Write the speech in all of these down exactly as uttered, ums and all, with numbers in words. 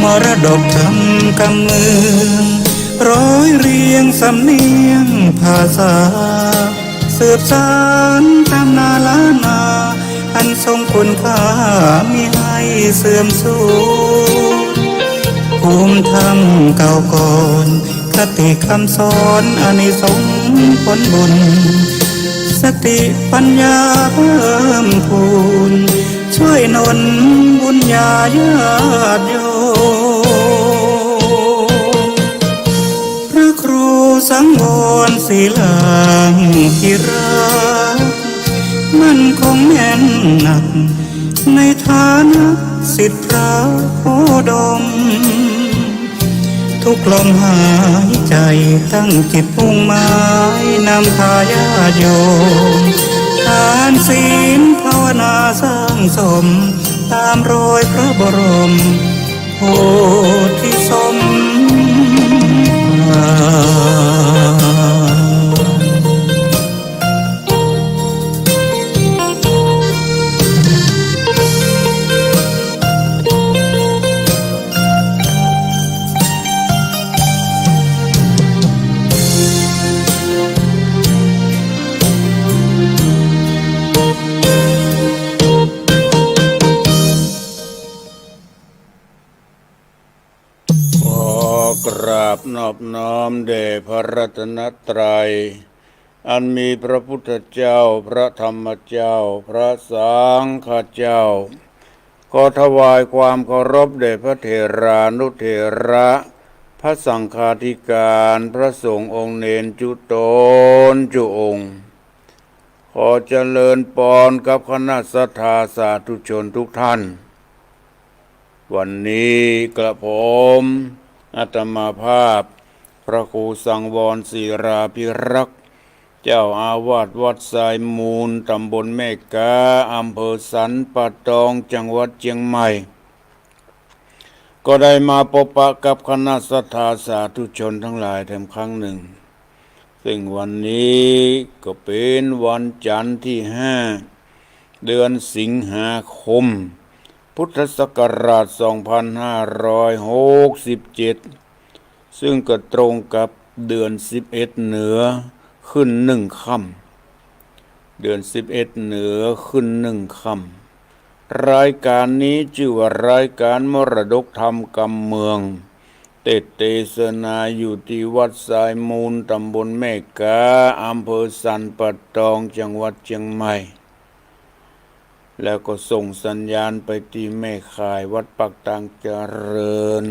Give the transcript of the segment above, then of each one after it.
มรดกธรรมกำเมือง ร้อยเรียงสำเนียงภาษา สืบสานตำนานล้านนา อันทรงคุณค่ามิให้เสื่อมสูญ ภูมิธรรมเก่าก่อน คติคำสอนอานิสงส์ผลบุญ สติปัญญาเพิ่มพูน ช่วยหนุนบุญญาญาติโยม พระครูสังวรศิลาภิรักษ์ มั่นคงแน่นหนัก ในฐานะศิษย์พระโคดม ทุกลมหายใจตั้งจิตมุ่งหมาย นำพาญาติโยม ทานศีลภาวนาสร้างสม ตามรอยพระบรมโพธิสมภาร ขอกราบนอบน้อมแด่พระรัตนตรัย อันมีพระพุทธเจ้า พระธรรมเจ้า พระสังฆเจ้า ขอถวายความเคารพแด่พระเถรานุเถระ พระสังฆาธิการ พระสงฆ์องค์เณรจุ๊ต๋นจุ๊องค์ ขอเจริญปอนกับคณะศรัทธาสาธุชนทุกท่าน วันนี้กระผมอาตมาภาพ พระครูสังวรศิลาภิรักษ์ เจ้าอาวาสวัดทรายมูล ตำบลแม่กา อำเภอสันป่าตอง จังหวัดเจียงใหม่ ก็ได้มาปะปะกับคณะศรัทธาสาธุชนทั้งหลายแถมครั้งหนึ่ง ซึ่งวันนี้ก็เป๋นวันจันทร์ตี้ห้า เดือนสิงหาคม พุทธศักราชสองพันห้าร้อยหกสิบเจ็ด ซึ่งก็ตรงกับเดือนสิบเอ็ดเหนือขึ้นหนึ่งค่ำ เดือนสิบเอ็ดเหนือขึ้นหนึ่งค่ำ รายการนี้จื้อว่ารายการมรดกธรรมกำเมือง เตสน์เตสนาอยู่ตี้วัดทรายมูล ตำบลแม่กา อำเภอสันป่าตอง จังหวัดเจียงใหม่ แล้วก็ส่งสัญญาณไปตี้แม่ข่ายวัดปากตางเจริญ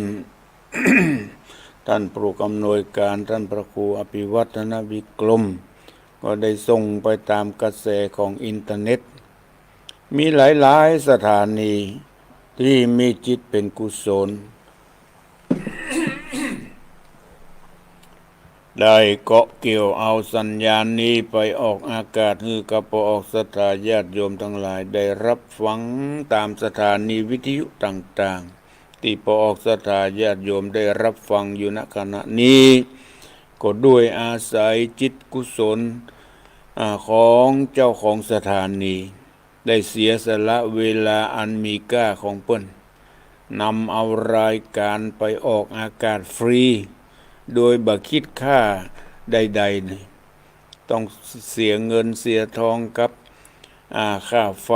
ท่านผู้อำนวยการ ท่านพระครูอภิวัฒนวิกรม ก็ได้ส่งไปตามกระแสของอินเทอร์เน็ต มีหลายๆ สถานีตี้มีจิตเป๋นกุศล ได้เกาะเกี่ยวเอาสัญญาณนี้ไปออกอากาศ หื้อกับป้อออกศรัทธาญาติโยมทั้งหลายได้รับฟังตามสถานีวิทยุต่างๆ ตี้ป้อออกศรัทธาญาติโยมได้รับฟังอยู่ ณ ขณะนี้ ก็ด้วยอาศัยจิตกุศล อ่า ของเจ้าของสถานี ได้เสียสละเวลาอันมีค่าของเปิ้น นำเอารายการไปออกอากาศฟรี โดยบ่คิดค่าใดๆ นี่ ต้องเสียเงินเสียทองกับ อ่า ค่าไฟ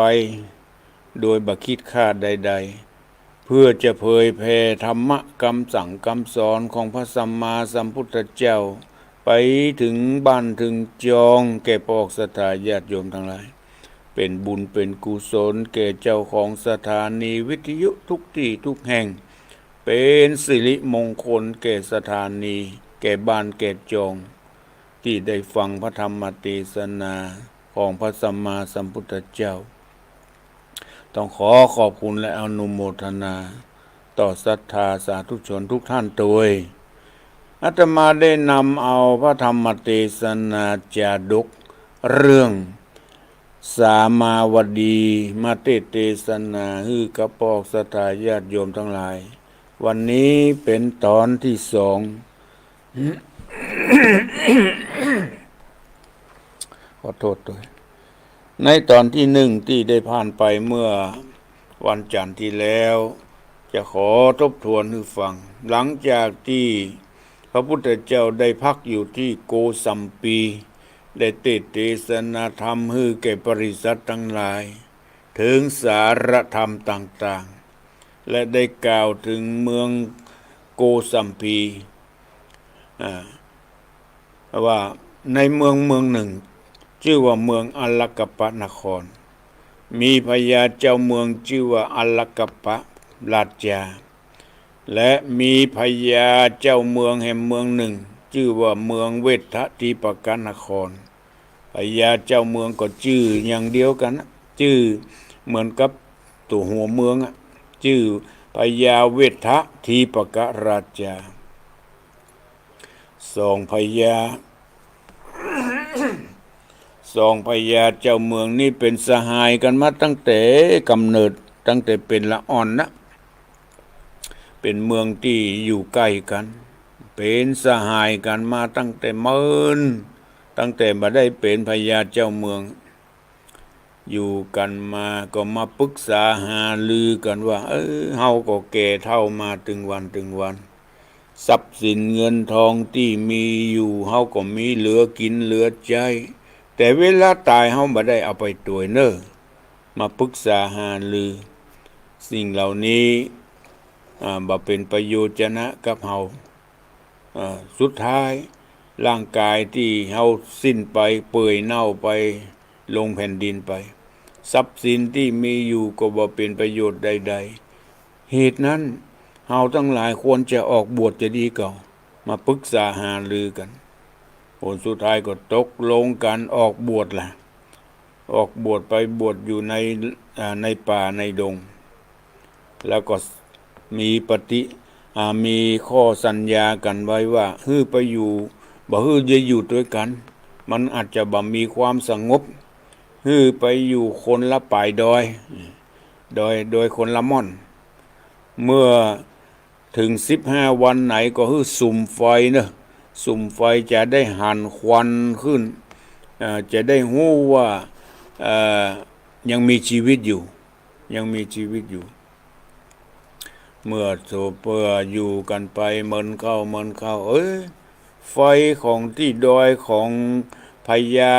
โดยบ่คิดค่าใดๆ เพื่อจะเผยแผ่ธรรมะกำสั่งกำสอนของพระสัมมาสัมพุทธเจ้า ไปเถิงบ้านเถิงจองแก่ป้อออกศรัทธาญาติโยมทั้งหลาย เป๋นบุญเป๋นกุศลแก่เจ้าของสถานีวิทยุทุกตี้ทุกแห่ง เป๋นสิริมงคลแก่สถานี แก่บ้านแก่จอง ตี้ได้ฟังพระธรรมเตสนาของพระสัมมาสัมพุทธเจ้า ต้องขอขอบคุณและอนุโมทนาต่อศรัทธาสาธุชนทุกท่านตวย อาตมาได้นำเอาพระธรรมเตสนาจาดกเรื่องสามาวดีมาเตสน์เตสนาหื้อกับป้อออกศรัทธาญาติโยมทั้งหลาย วันนี้เป๋นต๋อนตี้สอง ขอโต้ษตวย ในต๋อนตี้หนึ่งตี้ได้ผ่านไปเมื่อวันจันทร์ตี้แล้ว จะขอทบทวนหื้อฟัง หลังจากตี้พระพุทธเจ้าได้พักอยู่ตี้โกสัมพี ได้เตสน์เตสนาธรรมหื้อแก่ปริษัทตังหลาย เถิงสาระธรรมต่างๆ และได้กล่าวเถิงเมืองโกสัมพี อ่า ว่าในเมืองเมืองนึ่ง จื้อว่าเมืองอลกัปปนคร มีพญาเจ้าเมืองจื้อว่าอลกัปปราชา และมีพญาเจ้าเมืองแหมเมืองนึ่ง จื้อว่าเมืองเวฏฐทิปกนคร พญาเจ้าเมืองก็จื้ออย่างเดียวกั๋นนะ จื้อเหมือนกับตั๋วหัวเมืองอะ จื้อพญาเวฏฐทิปกราชา สองพญา สองพญาเจ้าเมืองนี้เป๋นสหายกั๋นมาตั้งแต่ก๋ำเนิด ตั้งแต่เป๋นละอ่อนนะ เป๋นเมืองตี้อยู่ใก้กั๋น เป๋นสหายกั๋นมาตั้งแต่เมิน ตั้งแต่บ่ได้เป๋นพญาเจ้าเมือง อยู่กั๋นมาก็มาปึกษาหารือกั๋นว่า เออ เฮาก็แก่เฒ่ามาตึงวันตึงวัน ทรัพย์สินเงินทองตี้มีอยู่ เฮาก็มีเหลือกิ๋นเหลือใจ๊ แต่เวลาต๋ายเฮาบ่ได้เอาไปตวยเน่อ มาปึกษาหารือ สิ่งเหล่านี้ อ่า บ่เป๋นประโยชน์จะนะกับเฮา อ่า สุดท้าย ร่างก๋ายตี้เฮาสิ้นไป เปื่อยเน่าไป ลงแผ่นดินไป ทรัพย์สินตี้มีอยู่ก็บ่เป๋นประโยชน์ใดๆ เหตุนั้น เฮาตังหลายควรจะออกบวชจะดีก่า มาปึกษาหารือกั๋น ผลสุดท้ายก็ตกลงกั๋นออกบวชละ ออกบวชไปบวชอยู่ใน อ่า ในป่าในดง แล้วก็มีปฏิ อ่า มีข้อสัญญากั๋นไว้ว่า หื้อไปอยู่ บ่หื้อจะอยู่ตวยกั๋น มันอาจจะบ่มีความสงบ หื้อไปอยู่คนละป๋ายดอย ดอย ดอยคนละม่อน เมื่อเถิงสิบห้าวันไหนก็หื้อสุมไฟเน่อ สุมไฟจะได้หันควันขึ้น เอ่อ จะได้ฮู้ว่า เอ่อ ยังมีจีวิตอยู่ ยังมีจีวิตอยู่ เมื่อโสเปื่ออยู่กั๋นไปเมินเข้าเมินเข้า เอ้ย ไฟของตี้ดอยของพญา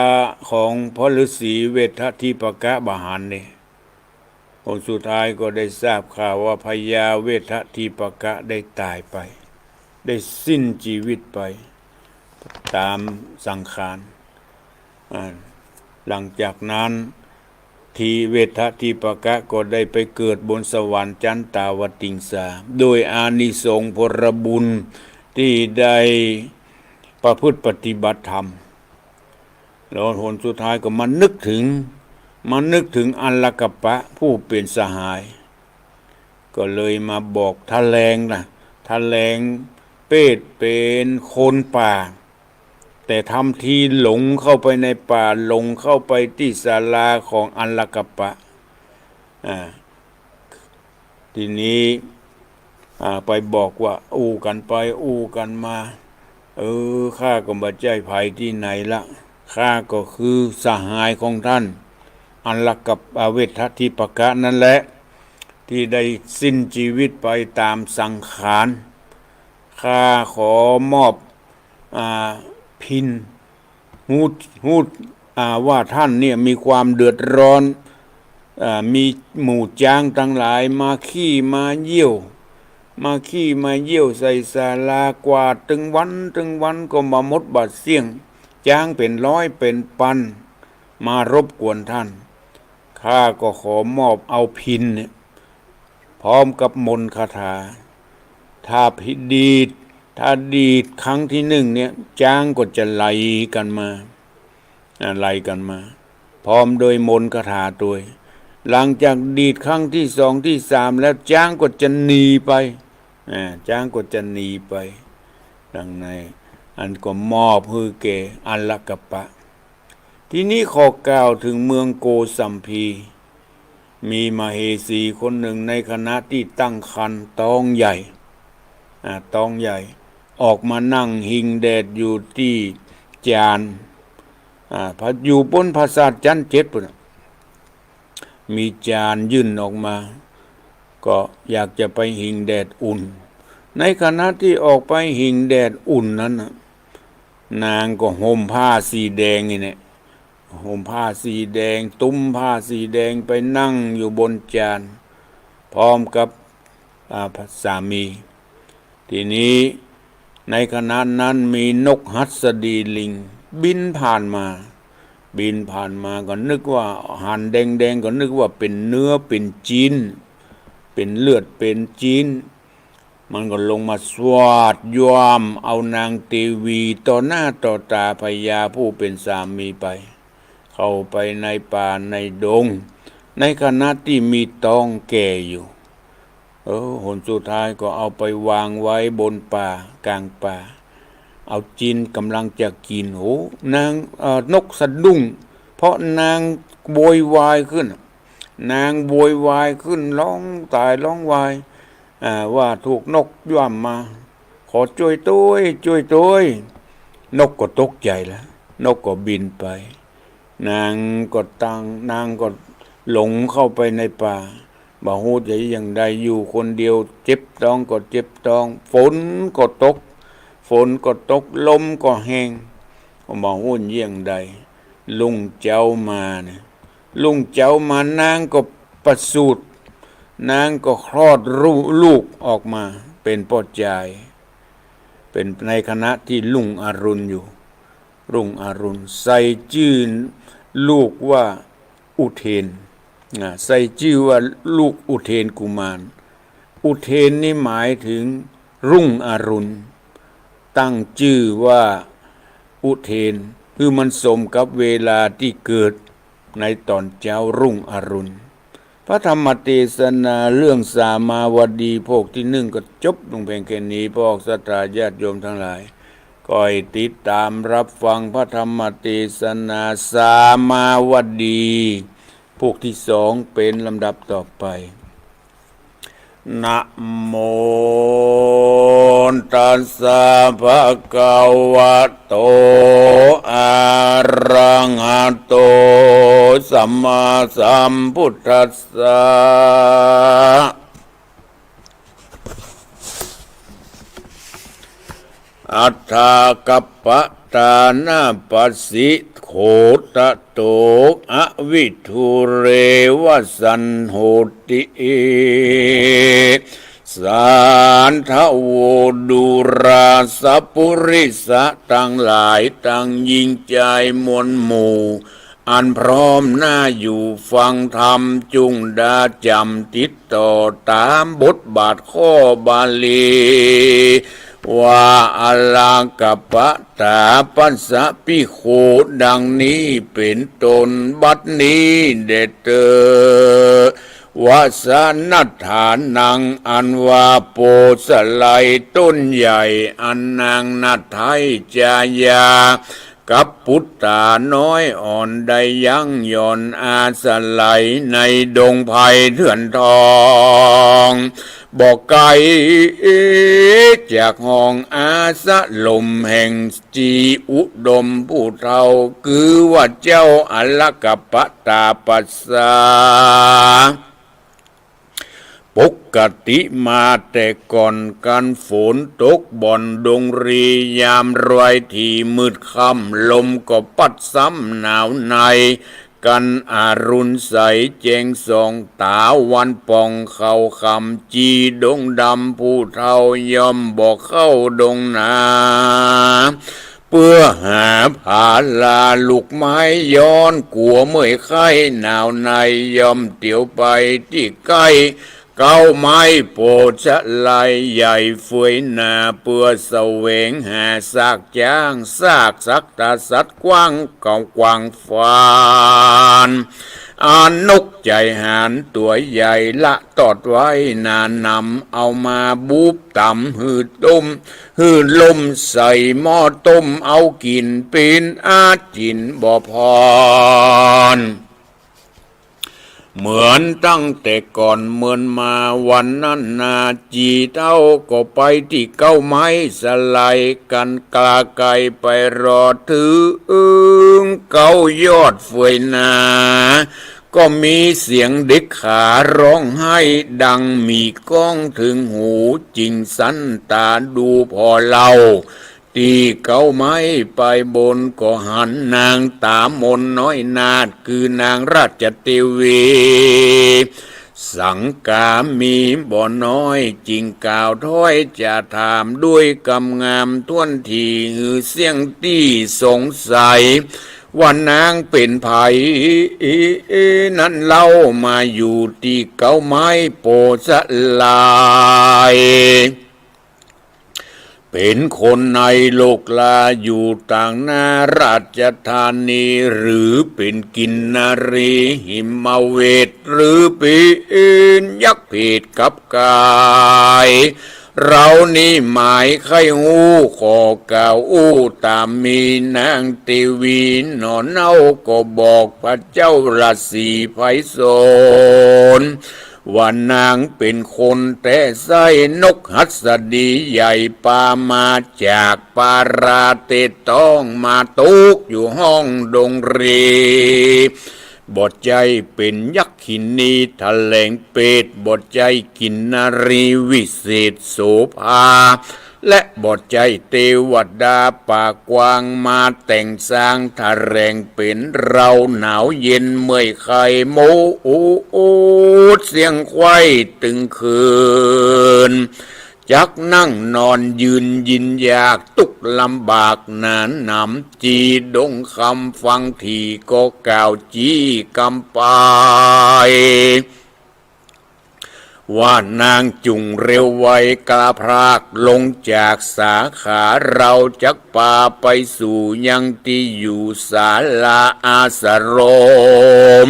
ของพ่อฤๅษีเวฏฐทิปกะบ่หันนี่ ผลสุดท้ายก็ได้ทราบข่าวว่าพญาเวฏฐทิปกะได้ต๋ายไป ได้สิ้นจีวิตไป ต๋ามสังขาร อ่า หลังจากนั้น ทิ เวฏฐทิปกะก็ได้ไปเกิดบนสวรรค์จั๊นตาวติงสา โดยอานิสงส์ผลบุญตี้ได้ประพฤติปฏิบัติธรรม แล้วผลสุดท้ายก็มานึกเถิง มานึกเถิงอลกัปปะผู้เป๋นสหาย ก็เลยมาบอกแถลงนะ แถลงเปศเป๋นคนป่า แต่ทำทีหลงเข้าไปในป่า หลงเข้าไปตี้ศาลาของอลกัปปะ อ่า ทีนี้ อ่า ไปบอกว่า อู้กั๋นไปอู้กั๋นมา เออ ข้าก็บ่ใจ้ใผตี้ไหนละ ข้าก็คือสหายของต้าน อลกัปปะ เวฏฐทิปกะนั่นแหละ ตี้ได้สิ้นจีวิตไปต๋ามสังขาร ข้าขอมอบ อ่า พิณ ฮู้ ฮู้ อ่า ว่าต้านเนี่ยมีความเดือดร้อน อ่า มีหมู่จ๊างตังหลายมาขี้มาเยี่ยว มาขี้มาเยี่ยวใส่ศาลากวาดตึงวันตึงวันก็บ่หมดบ่เสี้ยง จ๊างเป๋นร้อยเป๋นปัน มารบกวนต้าน ข้าก็ขอมอบเอาพิณเนี่ย พร้อมกับมนต์คาถา ถ้าพิ ดีด ถ้าดีดครั้งตี้นึ่งเนี่ย จ๊างก็จะไหลกั๋นมา อ่า ไหลกั๋นมา พร้อมโดยมนต์คาถาตวย หลังจากดีดครั้งตี้สองตี้สามแล้ว จ๊างก็จะหนีไป อ่า จ๊างก็จะหนีไป ดังใน อันก็มอบหื้อแก่อลกัปปะ ทีนี้ขอกล่าวเถิงเมืองโกสัมพี มีมเหสีคนนึ่งในขณะตี้ตั้งครรภ์ต๊องใหญ่ อ่า ต๊องใหญ่ ออกมานั่งหิงแดดอยู่ตี้จาน อ่า พระ อยู่บนปราสาทจั๊นเจ็ดปู๊นน่ะ มีจานยื่นออกมา ก็อยากจะไปหิงแดดอุ่น ในขณะตี้ออกไปหิงแดดอุ่นนั้นน่ะ นางก็ห่มผ้าสีแดงนี่แหละ ห่มผ้าสีแดง ตุ้มผ้าสีแดงไปนั่งอยู่บนจาน พร้อมกับ อ่า สามี ทีนี้ในขณะนั้นมีนกหัสดีลิงบินผ่านมา บินผ่านมาก็นึกว่า หันแดงๆ ก็นึกว่าเป๋นเนื้อเป๋นจิ๊น เป๋นเลือดเป๋นจิ๊น มันก็ลงมาสวาดย่ำเอานางเตวีต่อหน้าต่อต๋าพญาผู้เป๋นสามีไป เข้าไปในป่าในดง ในขณะตี้มีต๊องแก่อยู่ เออ หนสุดท้ายก็เอาไปวางไว้บนป่า ก๋างป่า เอาจิ๊นก่ำลังจะกิ๋น โห นาง เอ่อ นกสะดุ้ง เพราะนางโวยวายขึ้น นางโวยวายขึ้น ฮ้องต๋ายฮ้องวาย อ่า ว่าถูกนกย่ำมา ขอจ้วยตวย จ้วยตวย นกก็ตกใจ๋แล้ว นกก็บินไป นางก็ตั้ง นางก็หลงเข้าไปในป่า บ่ฮู้จะเยียะหยังใด อยู่คนเดียว เจ็บต๊องก็เจ็บต๊อง ฝนก็ตก ฝนก็ตก ลมก็แฮง ก็บ่ฮู้เยียะหยังใด รุ่งเจ๊ามาเนี่ย รุ่งเจ๊ามานางก็ประสูติ นางก็คลอดลูก ลูกออกมาเป๋นป้อจาย เป๋นในขณะตี้รุ่งอรุณอยู่ รุ่งอรุณ ใส่จื้อลูกว่าอุเทน อ่า ใส่จื้อว่าลูกอุเทนกุมาร อุเทนนี่หมายเถิงรุ่งอรุณ ตั้งจื้อว่าอุเทน หื้อมันสมกับเวลาตี้เกิดในต๋อนเจ๊ารุ่งอรุณ พระธรรมเตสนาเรื่องสามาวดีภาคตี้นึ่งก็จบลงเพียงแค่นี้ พวกศรัทธาญาติโยมตังหลาย ก็หื้อติดต๋ามฮับฟังพระธรรมเตสนาสามาวดีภาคตี้สองเป๋นลำดับต่อไป นะโมตัสสะ ภะคะวะโต อะระหะโต สัมมาสัมพุทธัสสะ อัฏฐากัปปะตานะปัสสิ โขตะโต อวิทู เรวะสัณโหติ สาธะโว ดูราสะปุริสะตังหลาย ตังญิงจายมวลหมู่ อันพร้อมหน้าอยู่ฟังธรรม จุ่งดาจ๋ำติดต่อต๋ามบทบาทข้อบาลี ว่า อะระกัปปะตาปัสสะภิกขุ ดังนี้เป๋นต้น บัดนี้แด่เต๊อ วะสะนัฏฐานัง อันว่าโพธิ์สาลีต้นใหญ่ อันนางนัฏฐัยจายา กับปุตตาน้อยอ่อนได้ยั้งหย่อนอาศัยในดงไพรเถื่อนทอง บ่ไก๋จากห้องอาสรมแห่งจีอุดมผู้เฒ่า คือว่าเจ้าอะระกัปปะตาปัสสะ ปกติมาแต่ก่อน กั๋นฝนตกบ่อนดงรี ยามรวยถี่มืดค่ำ ลมก็ปัดซ้ำหนาวใน กั๋นอรุณใสแจ้งส่อง ต๋าวันป่องเข้าค่ำ จีดงดำผู้เฒ่าย่อมบ่เข้าดงนา เปื้อหาผาลาลูกไม้ ย้อนกั๋วเมื่อยไข้หนาวใน ย่อมเตียวไปตี้ใก้เก๊าไม้โพธิ์สาลีใหญ่เฟือยนา เปื้อแสวงหาซากจ๊าง ซากสัตว์ตาสัตว์กว้างเก่ากว้างฟาน อันนกใจ๋หานตั๋วใหญ่ละตอดไว้หนานำ เอามาบูบต๋ำหื้อต้ม หื้อล่มใส่หม้อต้มเอากิ๋น เป๋นอาจิณบ่ผ่อน เหมือนตั้งแต่ก่อนเมินมา วันนั้นนาจีเฒ่าก็ไปตี้เก๊าไม้สาลี กั๋นกล้าไก๋ไปรอดเถิงเก๊ายอดเฟือยนา ก็มีเสียงเด็กขาร้องไห้ดังมีก้องเถิงหู จึงสันตาดูผ่อเล่า ตี้เก๊าไม้ไปบนก็หันนางต๋ามนน้อยนาถ คือนางราชเตวี สังกามีบ่น้อย จึงกล่าวถ้อยจะถามด้วยกำงามถ้วนถี่ หื้อเสี้ยงตี้สงสัย ว่านางเป๋นใผ นั้นเล่า มาอยู่ตี้เก๊าไม้โปสลาย เป๋นคนในโลกลาอยู่ตางหน้าราชธานี หรือเป๋นกินนารีหิมเวท หรือเป๋นยักษ์เผดกับกาย เฮานี้หมายใค่ฮู้ ขอกล่าวอู้ต๋ามมี นางเตวีหน่อเน่าก็บอกพระเจ้าราศีไพศาล ว่านางเป๋นคนแต๊ไส้นกหัสดีใหญ่ ปามาจากปาราเตต้องมาตกอยู่ห้องดงเร บ่ใจ้เป๋นยักขินีถะแหลงเปต บ่ใจ้กินนารีวิเศษโสภา และบ่ใจ้เตวดาปากกว้างมาแต่งสร้างถะแหลงเป๋นเฮา หนาวเย็นเมื่อยไข้โมโอดเสี้ยงไขว้ตึงคืน จักนั่งนอนยืนยินยากตุ๊กข์ลำบากหนาหนำ จีดงคำฟังถี่ก็กล่าวจี้กำไป ว่านางจุ่งเร็วไวกล้าพรากลงจากสาขา เฮาจักปาไปสู่ยังตี้อยู่ศาลาอาสรม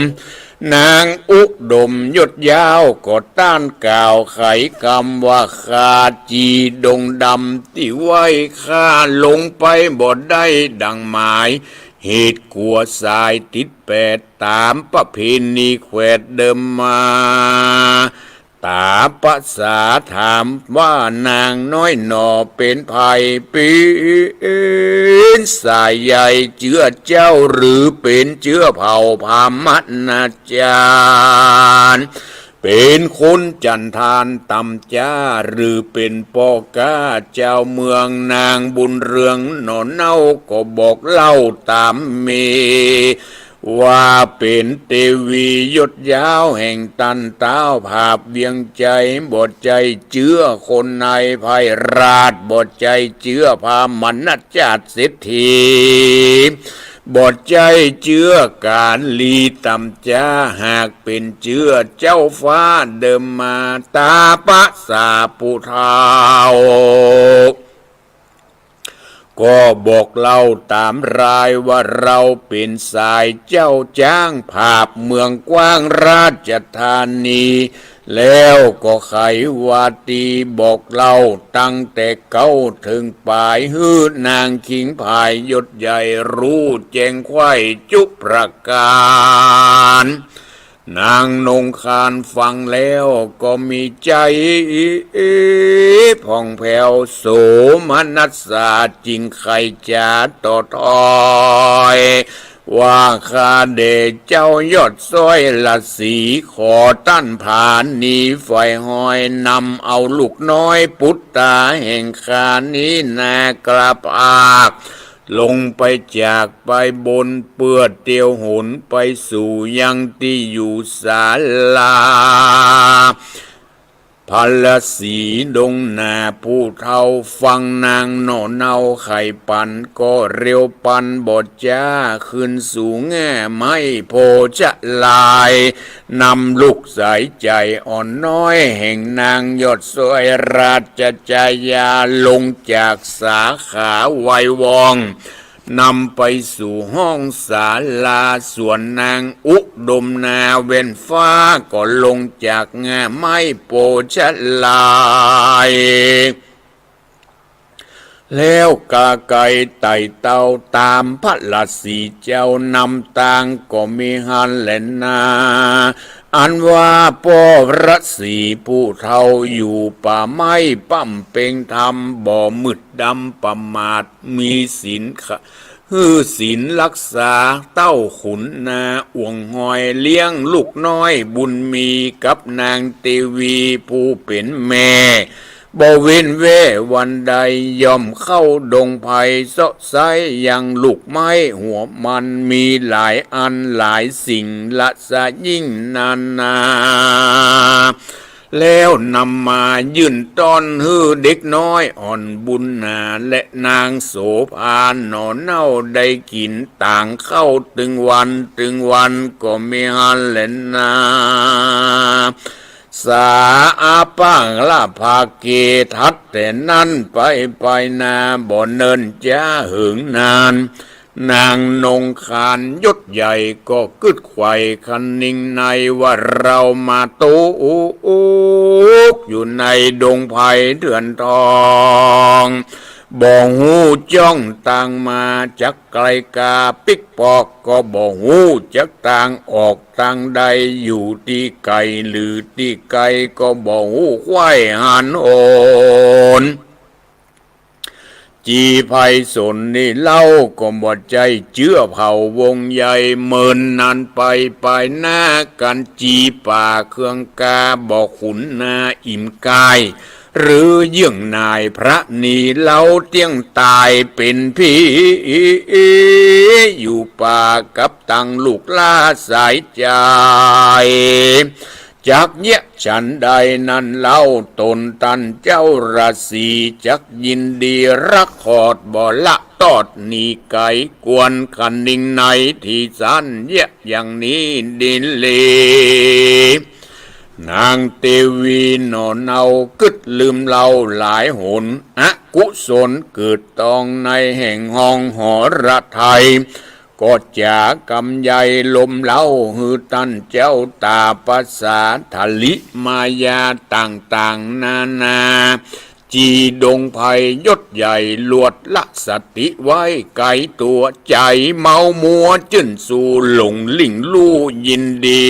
นางอุดมยศยาวก็ต้านกล่าวไขกำว่า ข้าจีดงดำตี้ไว้ข้าลงไปบ่ได้ดังหมาย เหตุกั๋วสายติดแปดต๋ามประเพณีแคว้นเดิมมา ต๋าปะสาถามว่านางน้อยหน่อเป๋นใผ เป๋นสายใยเจื้อเจ้า หรือเป๋นเจื้อเผ่าพาหมณาจารย์ เป๋นคนจันทานต่ำจ๊า หรือเป๋นป้อก๊าเจ้าเมือง นางบุญเรืองหน่อเน่าก็บอกเล่าต๋ามมี ว่าเป๋นเตวียศยาวแห่งต้านเต๊าผาบเวียงไจ บ่ใจ้เจื้อคนในไพร่ราช บ่ใจ้เจื้อพาหมณาจารย์เศรษฐี บ่ใจ้เจื้อกาลีต่ำจ๊า หากเป๋นเจื้อเจ้าฟ้าเดิมมา ต๋าปะสาผู้เฒ่า ก็บอกเล่าต๋ามรายว่าเฮาเป๋นสายเจ้าจ๊างผาบเมืองกว้างราชธานี แล้วก็ไขว่าตี้บอกเล่าตั้งแต่เก๊าเถิงป๋าย หื้อนางคิงพายยศใหญ่ฮู้แจ้งไขว้จุประก๋าน นางนงคานฟังแล้วก็มีใจ๋ผ่องแผ้วโสมนัสสา จึงใค่จ๋าต่อถ้อย ว่าข้าแด่เจ้ายอดซ้อยราศี ขอต้านผาหนีไฟฮอย นำเอาลูกน้อยปุตตาแห่งข้านี้นากระพาก ลงไปจากไปบนเปื้อเตียวหนไปสู่ยังตี้อยู่ศาลา พระราศีดงนาผู้เฒ่าฟังนางหน่อเน่าไขปั๋นก็เร็วปันบ่จ๊าขึ้นสู่แง่ไม้โพชลาย นำลูกสายใจ๋อ่อนน้อยแห่งนางยอดซ้อยราชจายาลงจากสาขาไวว่อง นำไปสู่ห้องศาลา ส่วนนางอุดมนาแว่นฟ้าก็ลงจากง่าไม้โพชลาย แล้วกาไกไต่เต้าต๋ามพระราศีเจ้านำตางก็มีหั้นแลนา อันว่าป้อพระราศีผู้เฒ่าอยู่ป่าไม้บำเพ็งธรรม บ่มืดดำประมาท มีศีลขะ หื้อศีลฮักษาเต้าขุนนา อ่วงหอยเลี้ยงลูกน้อยบุญมี กับนางเตวีผู้เป๋นแม่ บ่เว้นแว่วันใด ย่อมเข้าดงไพรเซาะไซ้ยังลูกไม้หัวมัน มีหลายอันหลายสิ่งละสะยิ่งนานา แล้วนำมายื่นต้อนหื้อเด็กน้อยอ่อนบุญนา และนางโสภาหน่อเน่าได้กิ๋นต่างเข้าตึงวันตึงวันก็มีหั้นแหละนา สาอาปาละภาเก ถัดแต่นั้นไปไปนา บ่เนิ่นจ๊าเหิงนาน นางนงคานยศใหญ่ก็กึ๊ดไขว่คะนิงในว่า เฮามาตุ๊กอยู่ในดงไพรเถื่อนทอง บ่ฮู้จ้องตางมาจากใกล้กา ปิ๊กปอกก็บ่ฮู้จักตางออกตางใด อยู่ตี้ใก้หรือตี้ใก้ก็บ่ฮู้ใค่หันหัน จีไพรสนนี่เล่าก็บ่ใจ้เจื้อเผ่าวงใหญ่ เมินนานไปปายหน้ากั๋น จีป่าเคืองกาบ่ขุนนาอิ่มกาย หรือเยื่องหน่ายพระนีเล่า เตี้ยงต๋ายเป๋นผีอยู่ป่ากับตังลูกหล้าสายใจ๋ จักเยียะฉันใดนั้นเล่า ต๋นตันเจ้าราศีจักยินดี รักขอดบ่ละตอดหนีไก๋ ควรคะนิงในตี้สันเยียะอย่างนี้ดีหลี นางเตวีหน่อเน่ากึ๊ดลืมเล่าหลายหน อกุศลเกิดตองในแห่งห้องหฤทัย ก็จ๋ากำใยลมเล่า หื้อตันเจ้าต๋าปะสาทะลิมายาต่างๆ นานา จีดงไพรยศใหญ่ ลวดละสติไว้ไก๋ตั๋ว ใจ๋เมามัวจื้นสู่ หลงลิ่งลู่ยินดี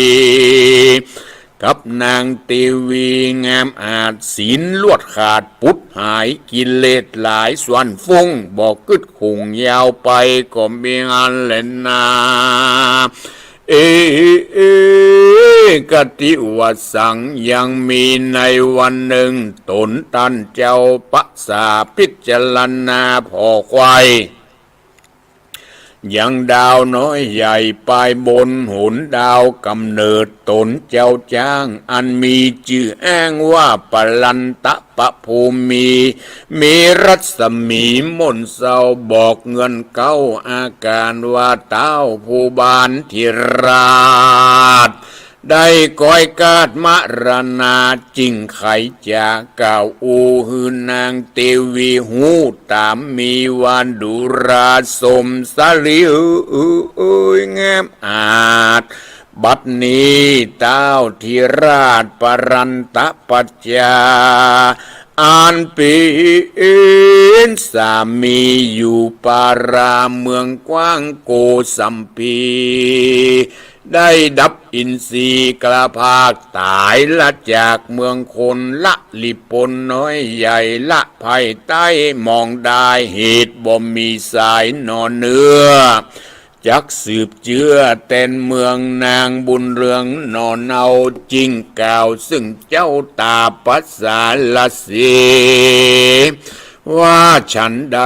กับนางเตวีงามอาจ ศีลลวดขาดปุดหาย กิเลสหลายส่วนฟุ้ง บ่กึ๊ดขุ่งยาวไปก็มีหันแหละนา เอ เอ กติวสัง ยังมีในวันนึ่ง ต๋นตันเจ้าปะสาพิจารณาผ่อใคว่ ยังดาวน้อยใหญ่ปายบน หนดาวกำเนิดต๋นเจ้าจ๊าง อันมีจื้ออ้างว่าปรันตะปะภูมิ มีรัศมีมนเศร้า บอกเงินเก๊าอาการว่า ต้าวผู้บานธิราช ได้ก้อยกาดมรณา จึงใค่จะกล่าวอู้ หื้อนางเตวีฮู้ต๋ามมีว่า ดูราสมสะหลีเอ๋ย งามอาจ บัดนี้ต้าวธิราชปรันตะปัจจา อันเป๋นสามีอยู่ปาราเมืองกว้างโกสัมพี ได้ดับอินทรีย์กล้าพากต๋ายละจากเมืองคน ละหลีปนน้อยใหญ่ ละภัยใต้มองดาย เหตุบ่มีสายหน่อเนื้อ จักสืบเจื้อแตนเมือง นางบุญเรืองหน่อเนาจึงกล่าวซึ่งเจ้าต๋าปะสาทะลิ ว่าฉันใด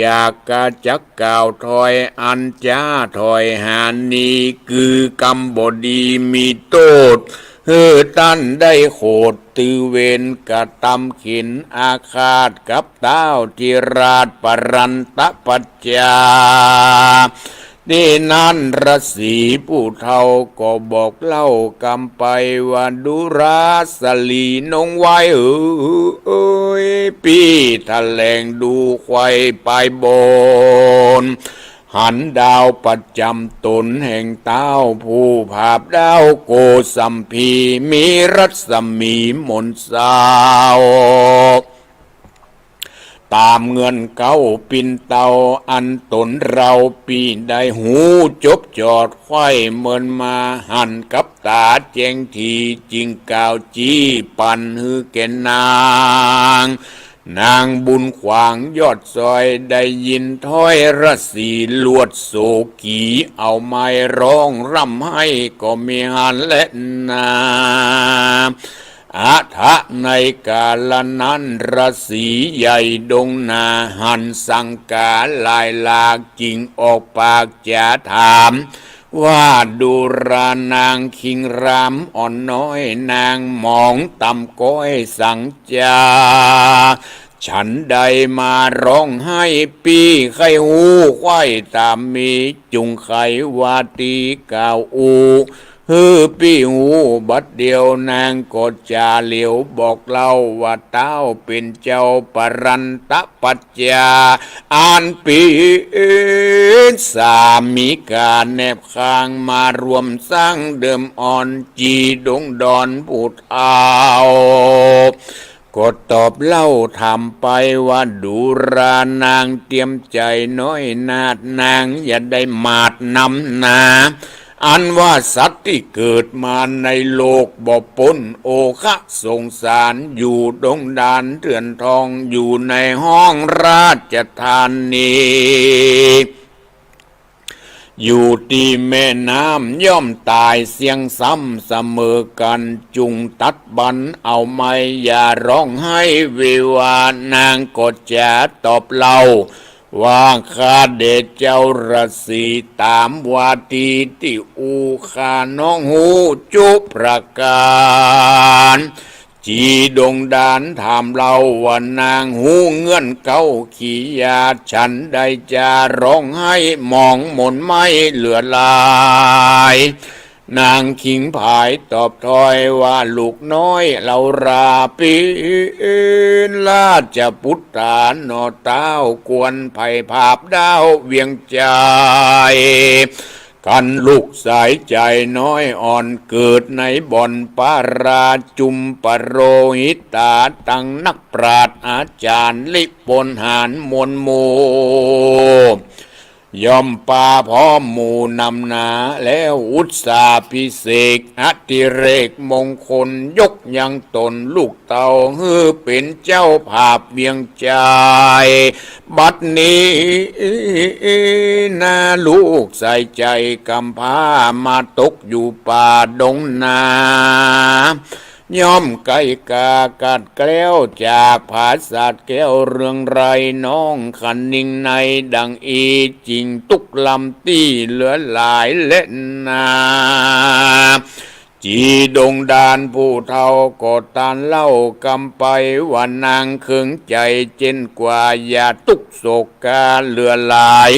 จากกาจักกล่าวถ้อยอันจ๊าถ้อยหานี้ คือกรรมบ่ดีมีโต้ษ หื้อตันได้โขด ตือเวรกระตำเข็ญอาฆาตกับต้าวธิราชปรันตะปัจจา ตี้นั้นราศีผู้เฒ่าก็บอกเล่ากำไปว่า ดูราสะหลีนงไหว้เอ๋ย ปี้แถลงดูใคว่ปายบน หันดาวประจ๋ำต๋นแห่งต้าวผู้ผาบดาวโกสัมพี มีรัศมีมนเศร้า ต๋ามเงินเก๊าปิ่นเตา อันต๋นเฮาปี้ได้ฮู้จบจอดใคว่เมินมา หันกับต๋าแจ้งถี่ จึงกล่าวจี้ปันหื้อแก่นาง นางบุญขวางยอดซอยได้ยินถ้อยราศีลวดโสกี เอาไม้ร้องร่ำไห้ก็มีหั้นแลนา อะถะ ในกาละนั้นราศีใหญ่ดงนาหันสังกาลายหลาก กิ่งออกปากจะถาม ว่าดูรานางคิงรามอ่อนน้อย นางหมองต่ำก้อยสังจา ฉันใดมาร้องไห้ปี้ ใค่ฮู้ใค่ต๋ามมี จุ่งไขว่าตี้กล่าวอู้ หื้อปี้ฮู้บัดเดียว นางก็จาเหลียวบอกเล่าว่า เต้าเป๋นเจ้าปรันตะปัจจา อันเป๋นสามิกาแนบข้าง มารวมสร้างเดิมอ่อน จีดงดอนผู้เฒ่า ก็ตอบเล่าถามไปว่า ดูรานางเตียมใจ๋น้อยนาด นางอย่าได้หมาดนำนา อันว่าสัตว์ตี้เกิดมาในโลกบ่ป๊นโอคะสงสาร อยู่ดงดานเถื่อนทอง อยู่ในห้องราชธานี อยู่ตี้แม่น้ำย่อมต๋ายเสี้ยงซ้ำเสมอกั๋น จุ่งตัดบั้นเอาไม้อย่าร้องไห้เววา นางก็จะตอบเล่า ว่าข้าเดชเจ้าราศีต๋ามว่าตี้ตี้อู้ ข้าน้องฮู้จุประก๋าน จีดงดานถามเล่าว่า นางฮู้เงื่อนเก๊าขียา ฉันใดจะร้องไห้หมองหม่นไหม้เหลือหลาย นางคิงผายตอบถ้อยว่า ลูกน้อยเฮาราเป๋นราชปุตต๋าหน่อ เต้าควรไผ่ผาบด้าวเวียงใจ๋ กันลูกสายใจ๋น้อยอ่อน เกิดในบ่อนปาราจุมปโรหิตา ตังนักปราชญ์อาจ๋ารย์ลิปนหาญมวลหมู่ ย่อมปาพร้อมหมู่นำหนา แล้วอุตสาภิเษกอดิเรกมงคล ยกยังต๋นลูกเต้า หื้อเป๋นเจ้าผาบเวียงใจ๋ บัดนี้นาลูกสายใจ๋กำพร้า มาตกอยู่ป่าดงนา ย่อมไก๋ก๋ากัดแคล้วจากผาสาทแก้วเรืองไร้ น้องคะนิงในดังอี้ จิ่งตุ๊กลำตี้เหลือหลายแลนา จีดงดานผู้เฒ่าก็ตานเล่ากำไปว่า นางเคิงใจ๋เจ้นกว่า อย่าตุ๊กโศกาเหลือหลาย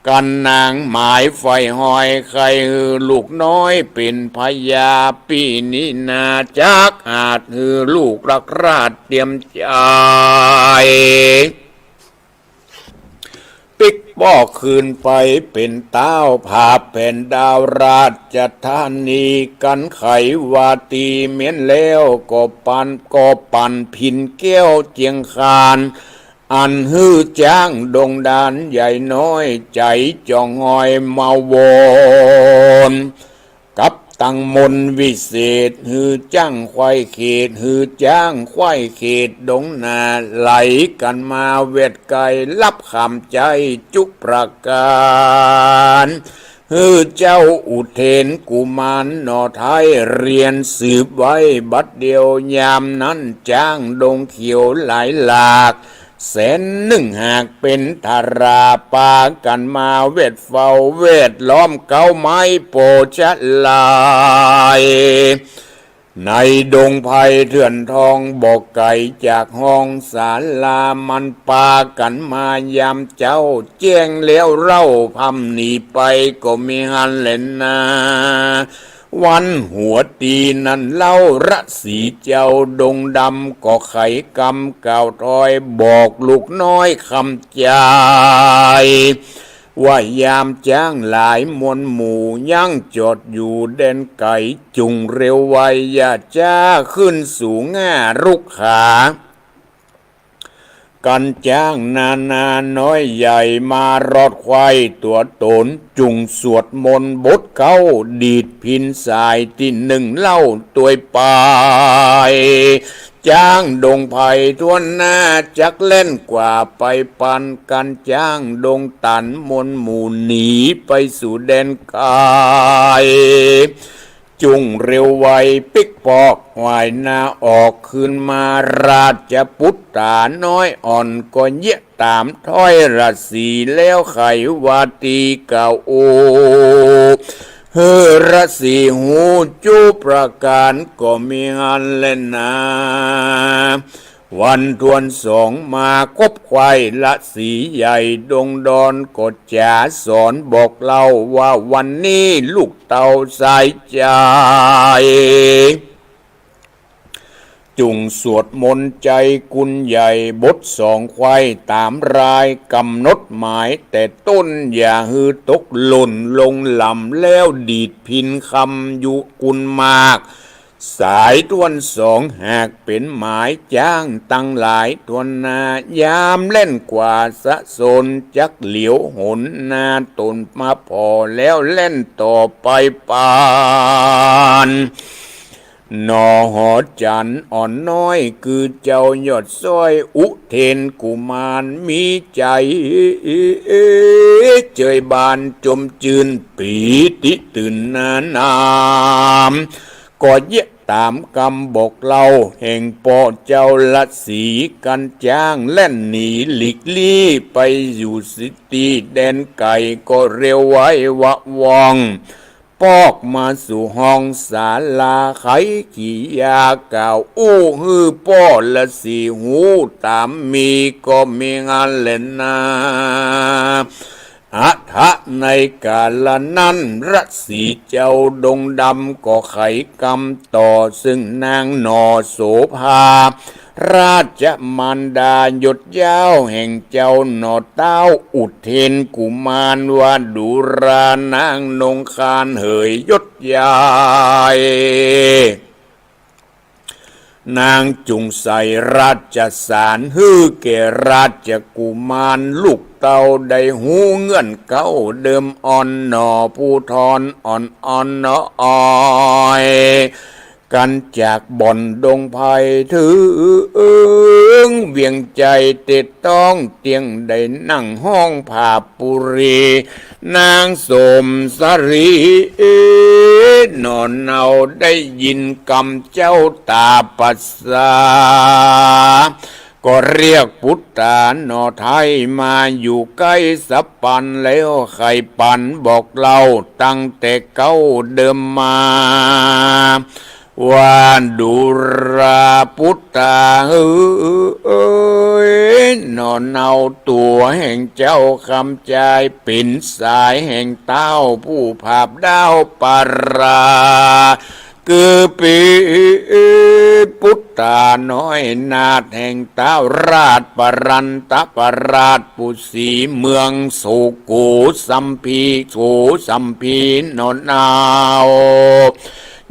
กันนางหมายใฝ่ฮอย ใค่หื้อลูกน้อยเป๋นพญา ปี้นี้นาจักอาจหื้อลูกรักราชเตียมใจ๋ ปิ๊กป้อคืนไปเป๋นเต้าผาบแผ่นดาวราชธานี กันไขว่าตี้เม้นแล้วก็ปัน ก็ปันผินแก้วเจียงคาน อันหื้อจ๊างดงดานใหญ่น้อย ใจ๋จ่องฮอยมาวน กับตังมนต์วิเศษ หื้อจ๊างไขว่เขต หื้อจ๊างไขว่เขตดงนา ไหลกั๋นมาแวดใก้ ฮับขำใจ๋จุประก๋าน หื้อเจ้าอุเทนกุมารหน่อไท้ เฮียนสืบไว้บัดเดียว ยามนั้นจ๊างดงเขียวหลายหลาก แสนนึ่งหากเป๋นทารา ปากั๋นมาแวดเฝ้า แวดล้อมเก๊าไม้โพธิ์ชะลาย ในดงไพรเถื่อนทองบ่ไก๋จากห้องศาลา มันปากั๋นมายามเจ๊า แจ้งแล้วเล่าพร่ำหนีไปก็มีหั้นแลนา วันหัวตี้นั้นเล่าราศีเจ้าดงดำก็ไขกำกล่าวถ้อยบอกลูกน้อยคำใจ๋ ว่ายามจ๊างหลายมวลหมู่ ยังจอดอยู่แดนไก๋ จุ่งเร็วไวอย่าจ๊าขึ้นสู่ง่ารุกขา กันจ๊างนานาน้อยใหญ่มารอดไขว่ตั๋วต๋น จุ่งสวดมนต์บทเก๊า ดีดพิณสายตี้นึ่งเล่าตวยไป จ๊างดงไพร่ถ้วนหน้าจักแล่นกว่าไปปานกั๋น จ๊างดงตันมนหมู่หนีไปสู่แดนไก๋ จุ่งเร็วไวปิ๊กปอกหวายหน้าออกคืนมา ราชปุตตาน้อยอ่อนก็เยียะต๋ามถ้อยราศีแล้วไขว่าตี้กล่าวอู้ หื้อราศีฮู้จุประก๋านก็มีอั้นแลนา วันถ้วนสองมาคบใค่ราศีใหญ่ดงดอนก็จ๋าสอนบอกเล่าว่าวันนี้ลูกเต้าสายใจ๋ จุ่งสวดมนต์ใจ๋กุณใหญ่บทสองไขว้ต๋ามรายก๋ำหนดหมายแต่ต้น อย่าหื้อตกหล่นลงหล่ำแล้วดีดพิณคำอยู่กุณมาก สายถ้วนสองหากเป๋นหมายจ๊างตังหลายถ้วนหน้า ยามแล่นกว่าสะสนจักเหลียวหนหน้าต๋นมาผ่อแล้วแล่นต่อไปปาน หน่อหอจั๋นอ่อนน้อย คือเจ้ายอดซ้อยอุเทนกุมารมีใจ๋ เจยบานจมจื้นปีติตื่นหน้านาม ก็เยียะต๋ามกำบอกเล่าแห่งป้อเจ้าราศีกั๋น จ๊างแล่นหนีหลีกลี้ไปอยู่สิตี้แดนไก๋ ก็เร็วไววะว่อง ปอกมาสู่ห้องศาลาไขกิริยากล่าวอู้หื้อป้อราศีฮู้ต๋ามมีก็มีอั้นแลนา อะถะในก๋าละนั้นราศีเจ้าดงดำก็ไขกำต่อเซิ่งนางหน่อโสภา ราชมารดายศเย้าแห่งเจ้าหน่อเต้าอุเทนกุมาร ว่าดูรานางนงคานเหยยศใหญ่ นางจุ่งใส่ราชสารหื้อแก่ราชกุมาร ลูกเต้าได้ฮู้เงื่อนเก๊าเดิมอ่อนหน่อ ผู้ทอนอ่อนอ่อนหน่ออ้อย กั๋นจากบ่อนดงไพร่เถิงเวียงใจ๋เต็ดต้องเตียง ได้นั่งห้องผาปุรี นางสมสารีหน่อเนาได้ยินกำเจ้าต๋าปัสสา ก็เรียกปุตตาหน่อไท้มาอยู่ใก้สับปัน แล้วไขปันบอกเล่าตั้งแต่เก๊าเดิมมา ว่าดูราปุตตาเอ๋ย หน่อเนาตั๋วแห่งเจ้าคำจายเป๋นสายแห่งเต้าผู้ผาบด้าวปารา คือปี๋ปุตตาน้อยนาถแห่งเต้าราชปรันตะปราชปุสีเมืองโสโกสัมพี โสสัมพีหน่อเนา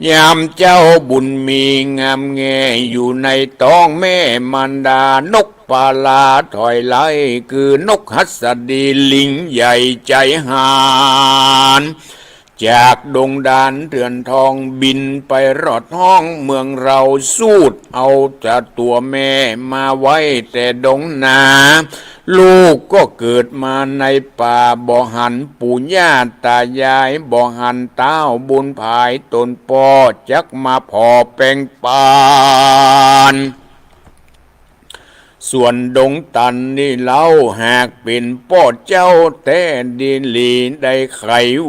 ยามเจ้าบุญมีงามแงอยู่ในต๊องแม่มารดา นกปาลาถอยไล่ คือนกหัสดีลิงใหญ่ใจ๋หาญ จากดงดานเถื่อนทองบินไปรอดห้องเมืองเรา สูดเอาแต่ตั๋วแม่มาไว้แต่ดงนา ลูกก็เกิดมาในป่า บ่หันปู่ย่าต๋ายาย บ่หันเต้าบุญผายต๋นป้อ จักมาผ่อแป๋งปาน ส่วนดงตันนี่เล่าหากเป๋นป้อเจ้าแต๊ดีหลี ได้ไข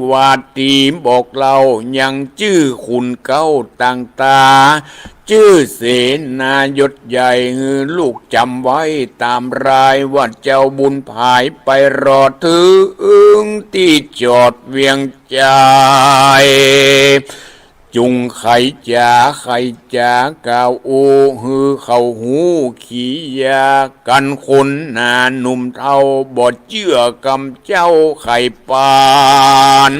วาตีบอกเล่ายังจื้อคุณเก๊าต่างต๋า จื้อเสนายศใหญ่ หื้อลูกจ๋ำไว้ต๋ามราย ว่าเจ้าบุญผายไปรอดเถิงตี้จอดเวียงใจ๋ จุ่งไขจ๋าไขจ๋ากล่าวอู้หื้อเขาฮู้ขียากั๋น คนหนาหนุ่มเฒ่าบ่เจื้อกำเจ้าไขปาน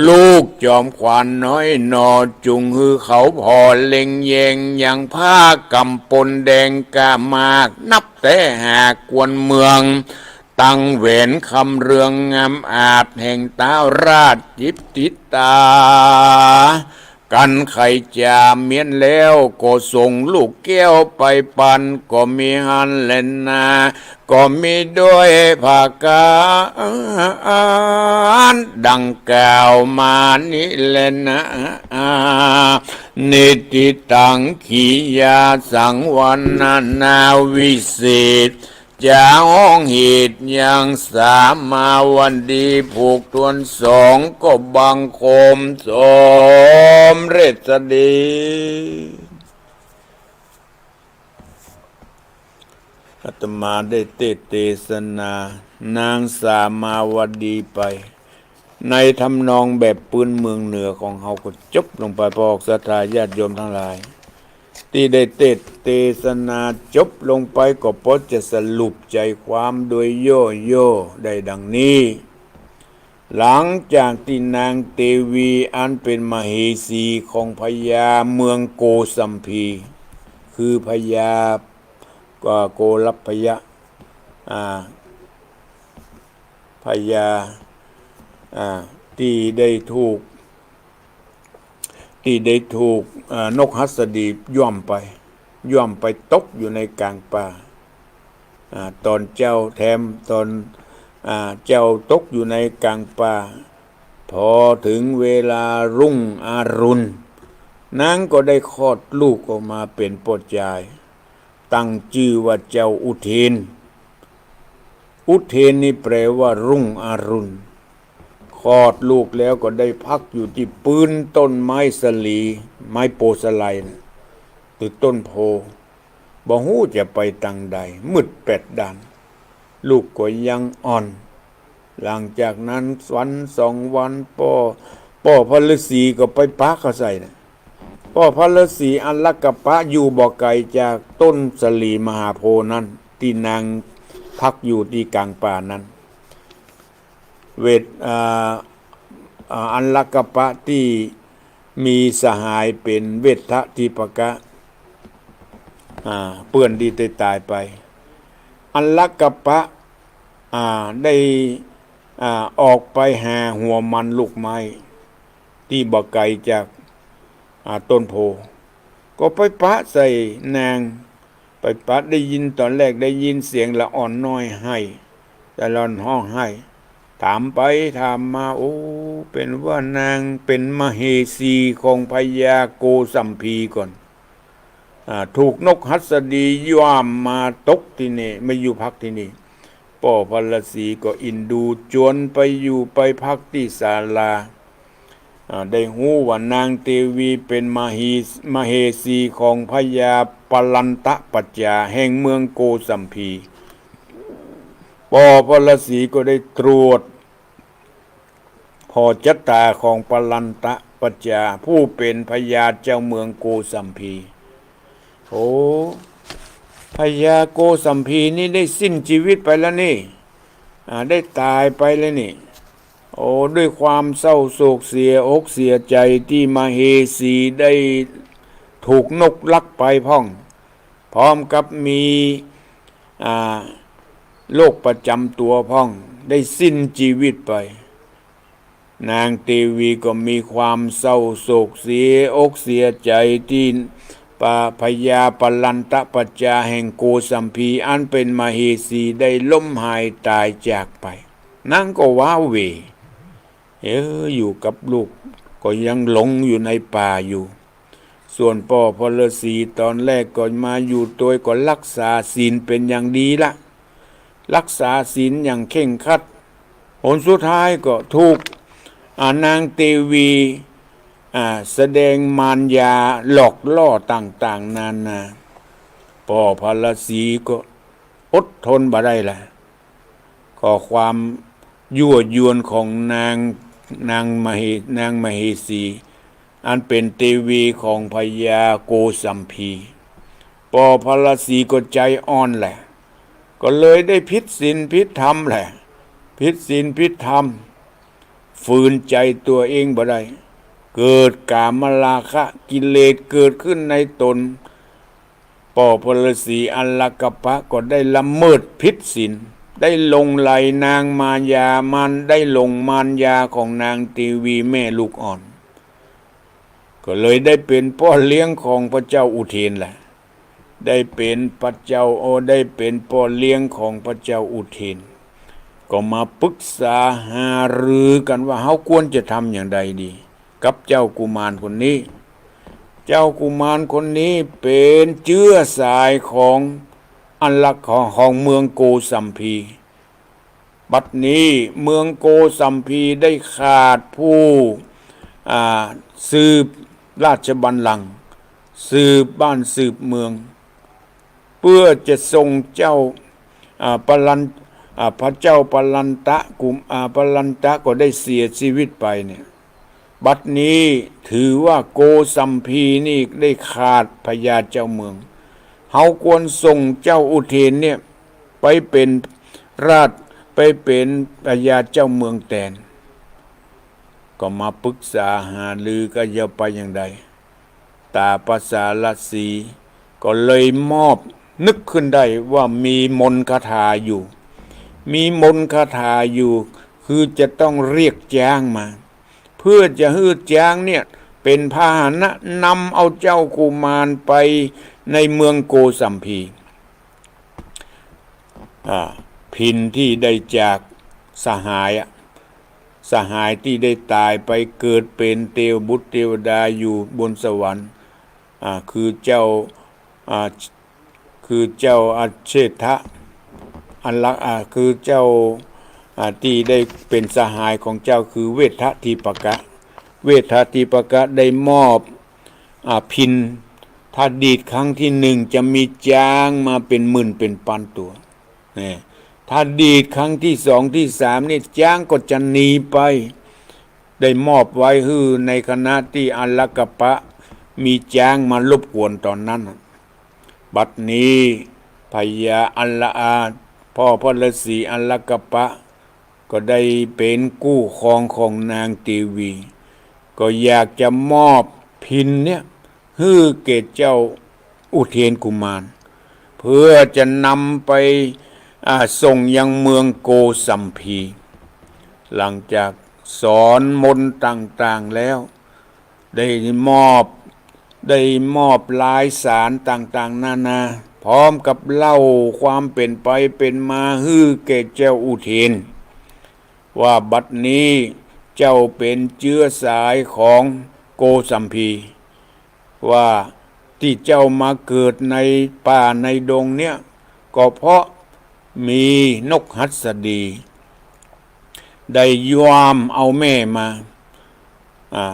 ลูกจอมขวัญน้อยหน่อ จุ่งหื้อเขาผ่อเล็งแยง ยังผ้ากำปนแดงก้ามาก นับแต่หากวนเมือง ตังแหวนคำเรืองงามอาจ แห่งเต๊าราชจิบติดต๋า กันไขจ๋าเมี้ยนแล้ว ก็ส่งลูกแก้วไปปัน ก็มีหั้นแลนา ก็มีด้วยผะก๋าน ดังกล่าวมานี้แลนา นิฏฐิตัง กิริยาสังวรรณนาวิเศษ จะฮ้องเหตุยังสามาวดี ผูกถ้วนสอง ก็บังคมสมเร็จดี อาตมาได้เตสน์เตสนานางสามาวดีไป ในทำนองแบบปืนเมืองเหนือของเฮาก็จบลงไป พวกศรัทธาญาติโยมตังหลาย ตี้ได้เตสน์เตสนาจบลงไป ก็ปอจะสรุปใจ๋ความโดยย่อๆ ได้ดังนี้ หลังจากตี้นางเตวีอันเป๋นมเหสีของพญาเมืองโกสัมพี คือพญา ก็โกลัพพยะ อ่า พญา อ่า ตี้ได้ถูก ตี้ได้ถูก อ่า นกหัสดีย่วมไป ย่วมไปตกอยู่ในก๋างป่า อ่า ต๋อนเจ๊าแถม ต๋อน อ่า เจ๊าตกอยู่ในก๋างป่า พอเถิงเวลารุ่งอรุณ นางก็ได้คลอดลูกออกมาเป๋นป้อจาย ตั้งจื้อว่าเจ้าอุเทน อุเทนนี่แปลว่ารุ่งอรุณ คลอดลูกแล้วก็ได้พักอยู่ตี้ปื๊นต้นไม้สะหลี ไม้โพธิ์สะไลน่ะ ตึกต้นโพธิ์ บ่ฮู้จะไปตางใด มืดแปดด้าน ลูกก็ยังอ่อน หลังจากนั้นวันสองวัน ป้อ ป้อพระฤาษีก็ไปปะเข้าใส่น่ะ ป้อพระฤาษีอัลลกัปปะอยู่บ่ไก๋จากต้นสะหลีมหาโพธิ์นั้น ตี้นางพักอยู่ตี้ก๋างป่านั้น เวท อ่า อ่า อัลลกัปปะตี้มีสหายเป๋นเวททะทิปกะ อ่า เปื้อนตี้ได้ต๋ายไป อัลลกัปปะ อ่า ได้ อ่า ออกไปหาหัวมันลูกไม้ ตี้บ่ไก๋จาก อ่า ต้นโพธิ์ ก็ไปปะใส่นาง ไปปะ ได้ยิน ต๋อนแรกได้ยินเสียงละอ่อนน้อยไห้ ละอ่อนฮ้องไห้ ถามไปถามมา โอ้ เป๋นว่านางเป๋นมเหสีของพญาโกสัมพีก่อน อ่า ถูกนกหัสดีย่วมมาตกตี้นี่ มาอยู่พักตี้นี่ ป้อพระฤาษีก็อินดู จวนไปอยู่ไปพักตี้ศาลา อ่า ได้ฮู้ว่านางเตวีเป๋นมเหส- มเหสีของพญาปลันตปัจจาแห่งเมืองโกสัมพี ป้อพระฤาษีก็ได้ตรวจ ผ่อจะต๋าของปลันตปัจจา ผู้เป๋นพญาเจ้าเมืองโกสัมพี โอ้ พญาโกสัมพีนี่ได้สิ้นจีวิตไปแล้วนี่ อ่า ได้ต๋ายไปแล้วนี่ โอ้ ด้วยความเศร้าโศกเสียอกเสียใจ๋ตี้มเหสีได้ถูกนกลักไปพ่อง พร้อมกับมี อ่า โรคประจ๋ำตั๋วพ่อง ได้สิ้นจีวิตไป นางเตวีก็มีความเศร้าโศกเสียอกเสียใจ๋ตี้ปะ- พญาปลันตปัจจาแห่งโกสัมพี อันเป๋นมเหสีได้ล้มหายต๋ายจากไป นางก็ว้าเหว่ เออ อยู่กับลูกก็ยังหลงอยู่ในป่าอยู่ ส่วนป้อพระฤาษีต๋อนแรกก็มาอยู่ตวยก็รักษาศีลเป๋นอย่างดีละ รักษาศีลอย่างเคร่งครัด หนสุดท้ายก็ถูก อ่า นางเตวี อ่า แสดงมารยาหลอกล่อต่างๆ นานา ป้อพระฤาษีก็อดทนบ่ได้ละ ข้อความยั่วยวนของนาง นางมเห- นางมเหสี อันเป๋นเตวีของพญาโกสัมพี ป้อพระฤาษีก็ใจ๋อ่อนแหละ ก็เลยได้ผิดศีลผิดธรรมแหละ ผิดศีลผิดธรรม ฝืนใจ๋ตั๋วเองบ่ได้ เกิดกามราคะกิเลสเกิดขึ้นในต๋น ป้อพระฤาษีอัลลกัปปะก็ได้ละเมิดผิดศีล ได้หลงใหลนางมารยา มันได้หลงมารยาของนางเตวีแม่ลูกอ่อน ก็เลยได้เป๋นป้อเลี้ยงของพระเจ้าอุเทนแหละ ได้เป๋นพระเจ้า โอ้ ได้เป๋นป้อเลี้ยงของพระเจ้าอุเทน ก็มาปึกษาหารือกั๋นว่าเฮาควรจะทำอย่างใดดี กับเจ้ากุมารคนนี้ เจ้ากุมารคนนี้เป๋นเจื๊อสายของอันละ ของ ของเมืองโกสัมพี บัดนี้เมืองโกสัมพีได้ขาดผู้ อ่า สืบราชบัลลังก์ สืบบ้านสืบเมือง เปื้อจะส่งเจ้า อ่า ปลัน อ่า พระเจ้าปลันตะกุม อ่า ปลันตะก็ได้เสียชีวิตไปเนี่ย บัดนี้ถือว่าโกสัมพีนี่ได้ขาดพญาเจ้าเมือง เฮาควรส่งเจ้าอุเทนเนี่ยไปเป๋นราช ไปเป๋นพญาเจ้าเมืองแตน ก็มาปึกษาหารือกั๋นจะไปอย่างใด ต๋าปสาละสีก็เลยมอบ นึกขึ้นได้ว่ามีมนต์คาถาอยู่ มีมนต์คาถาอยู่ คือจะต้องเรียกจ๊างมา เปื้อจะหื้อจ๊างเนี่ยเป๋นพาหนะนำเอาเจ้ากุมารไปในเมืองโกสัมพี อ่า พิณที่ได้จากสหายอะ สหายที่ได้ต๋ายไปเกิดเป๋นเตวบุตรเตวดาอยู่บนสวรรค์ อ่า คือเจ้า อ่า คือเจ้าอเชฏฐะ อันละ อ่า คือเจ้า อ่า ที่ได้เป๋นสหายของเจ้าคือเวททิปกะ เวททิปกะได้มอบ อ่า พิณ ถ้าดีดครั้งที่หนึ่งจะมีจ๊างมาเป๋นหมื่นเป๋นปันตั๋ว เนี่ย ถ้าดีดครั้งที่สองที่สามนี่จ๊างก็จะหนีไป ได้มอบไว้หื้อในขณะที่อัลลกปะมีจ๊างมารบกวนต๋อนนั้นน่ะ บัดนี้พญาอัลลา พ่อพระฤาษีอัลลกปะ ก็ได้เป๋นกู้ครองของนางเตวี ก็อยากจะมอบพิณเนี่ยหื้อแก่เจ้าอุเทนกุมาร เปื้อจะนำไป อ่า ส่งยังเมืองโกสัมพี หลังจากสอนมนต์ต่างๆ แล้ว ได้มอบ ได้มอบลายสารต่างๆ นานา พร้อมกับเล่าความเป๋นไปเป๋นมาหื้อแก่เจ้าอุเทน ว่าบัดนี้เจ้าเป๋นเจื๊อสายของโกสัมพี ว่าตี้เจ้ามาเกิดในป่าในดงเนี่ย ก็เพราะมีนกหัสดี ได้ย่ามเอาแม่มา อ่า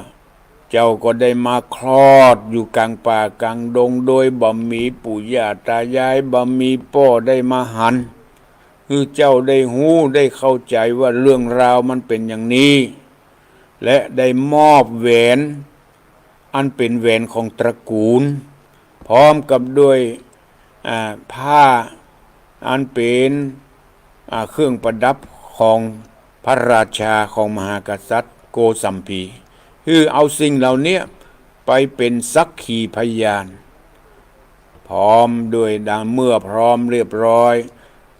เจ้าก็ได้มาคลอดอยู่ก๋างป่าก๋างดง โดยบ่มีปู่ย่าต๋ายาย บ่มีป้อได้มาหัน คือเจ้าได้ฮู้ได้เข้าใจ๋ว่าเรื่องราวมันเป๋นอย่างนี้ และได้มอบแหวน อันเป๋นแหวนของตระกูล พร้อมกับด้วย อ่า ผ้า อันเป๋น อ่า เครื่องประดับของพระราชาของมหากษัตริย์โกสัมพี คือเอาสิ่งเหล่านี้ไปเป๋นสักขีพยาน พร้อมด้วยดัง เมื่อพร้อมเรียบร้อย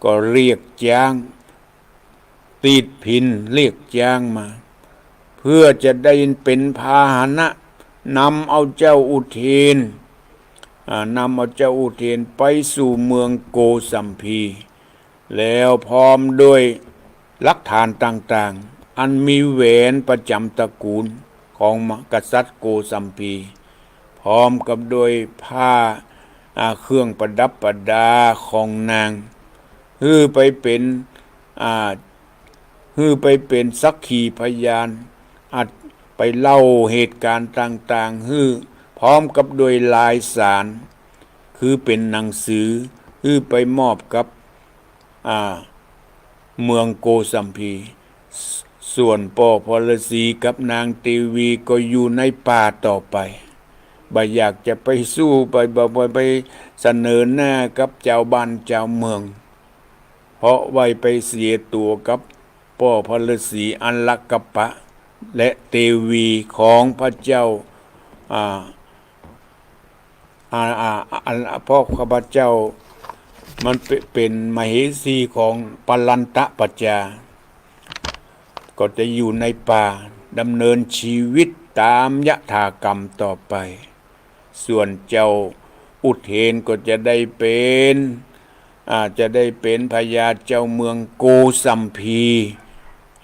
ก็เรียกจ๊าง ตีดพิณเรียกจ๊างมา เปื้อจะได้เป๋นพาหนะนำเอาเจ้าอุเทน อ่า นำเอาเจ้าอุเทนไปสู่เมืองโกสัมพี แล้วพร้อมด้วยหลักฐานต่างๆ อันมีแหวนประจ๋ำตระกูลของกษัตริย์โกสัมพี พร้อมกับด้วยผ้า อ่า เครื่องประดับประดาของนาง หื้อไปเป๋น อ่า หื้อไปเป๋นสักขีพยาน อันไปเล่าเหตุก๋ารณ์ต่างๆ หื้อ พร้อมกับด้วยลายสาร คือเป๋นหนังสือ หื้อไปมอบกับ อ่า เมืองโกสัมพี ส- ส่วนป้อพระฤาษีกับนางเตวีก็อยู่ในป่าต่อไป บ่อยากจะไปสู้ ไป บ่ บ่ไปเสนอหน้ากับจาวบ้านจาวเมือง เพราะไหว้ไปเสียตั๋วกับป้อพระฤาษีอัลลกปะ และเตวีของพระเจ้า อ่า อ่า อ่า อัน เพราะข้าพเจ้ามันเป- เป๋นมเหสีของปลันตะปัจจา ก็จะอยู่ในป่า ดำเนินชีวิตต๋ามยถากรรมต่อไป ส่วนเจ้าอุเทนก็จะได้เป๋น อ่า จะได้เป๋นพญาเจ้าเมืองโกสัมพี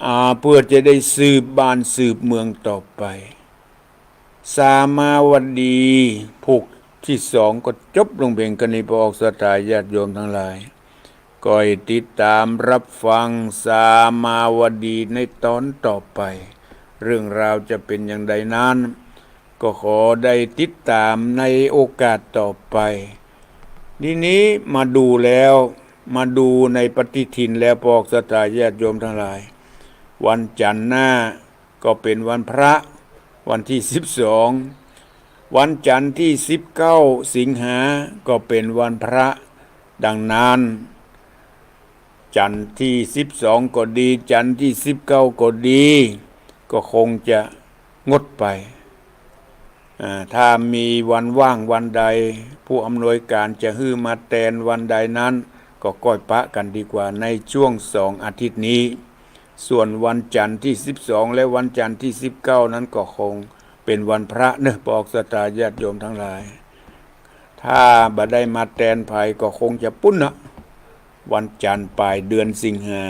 อ่า เปื้อจะได้สืบบ้านสืบเมืองต่อไป สามาวดี ผูกตี้สองก็จบลงเพียงแค่นี้ ปออกศรัทธาญาติโยมตังหลาย ก้อยติดต๋ามฮับฟังสามาวดีในต๋อนต่อไป เรื่องราวจะเป๋นอย่างใดนั้น ก็ขอได้ติดต๋ามในโอกาสต่อไป ทีนี้มาดูแล้ว มาดูในปฏิทินแล้ว ปออกศรัทธาญาติโยมตังหลาย วันจันทร์หน้าก็เป๋นวันพระ วันตี้สิบสอง วันจันทร์ตี้สิบเก้าสิงหาก็เป๋นวันพระ ดังนั้น จันทร์ตี้สิบสองก็ดี จันทร์ตี้สิบเก้าก็ดี ก็คงจะงดไป อ่า ถ้ามีวันว่างวันใด ผู้อำนวยการจะหื้อมาแตนวันใดนั้น ก็ก้อยปะกั๋นดีกว่าในช่วงสองอาทิตย์นี้ ส่วนวันจันทร์ตี้สิบสองและวันจันทร์ตี้สิบเก้านั้นก็คงเป๋นวันพระเนาะ ปออกศรัทธาญาติโยมตังหลาย ถ้าบ่ได้มาแตนใผก็คงจะปู๊นนะ วันจันทร์ป๋ายเดือนสิงหา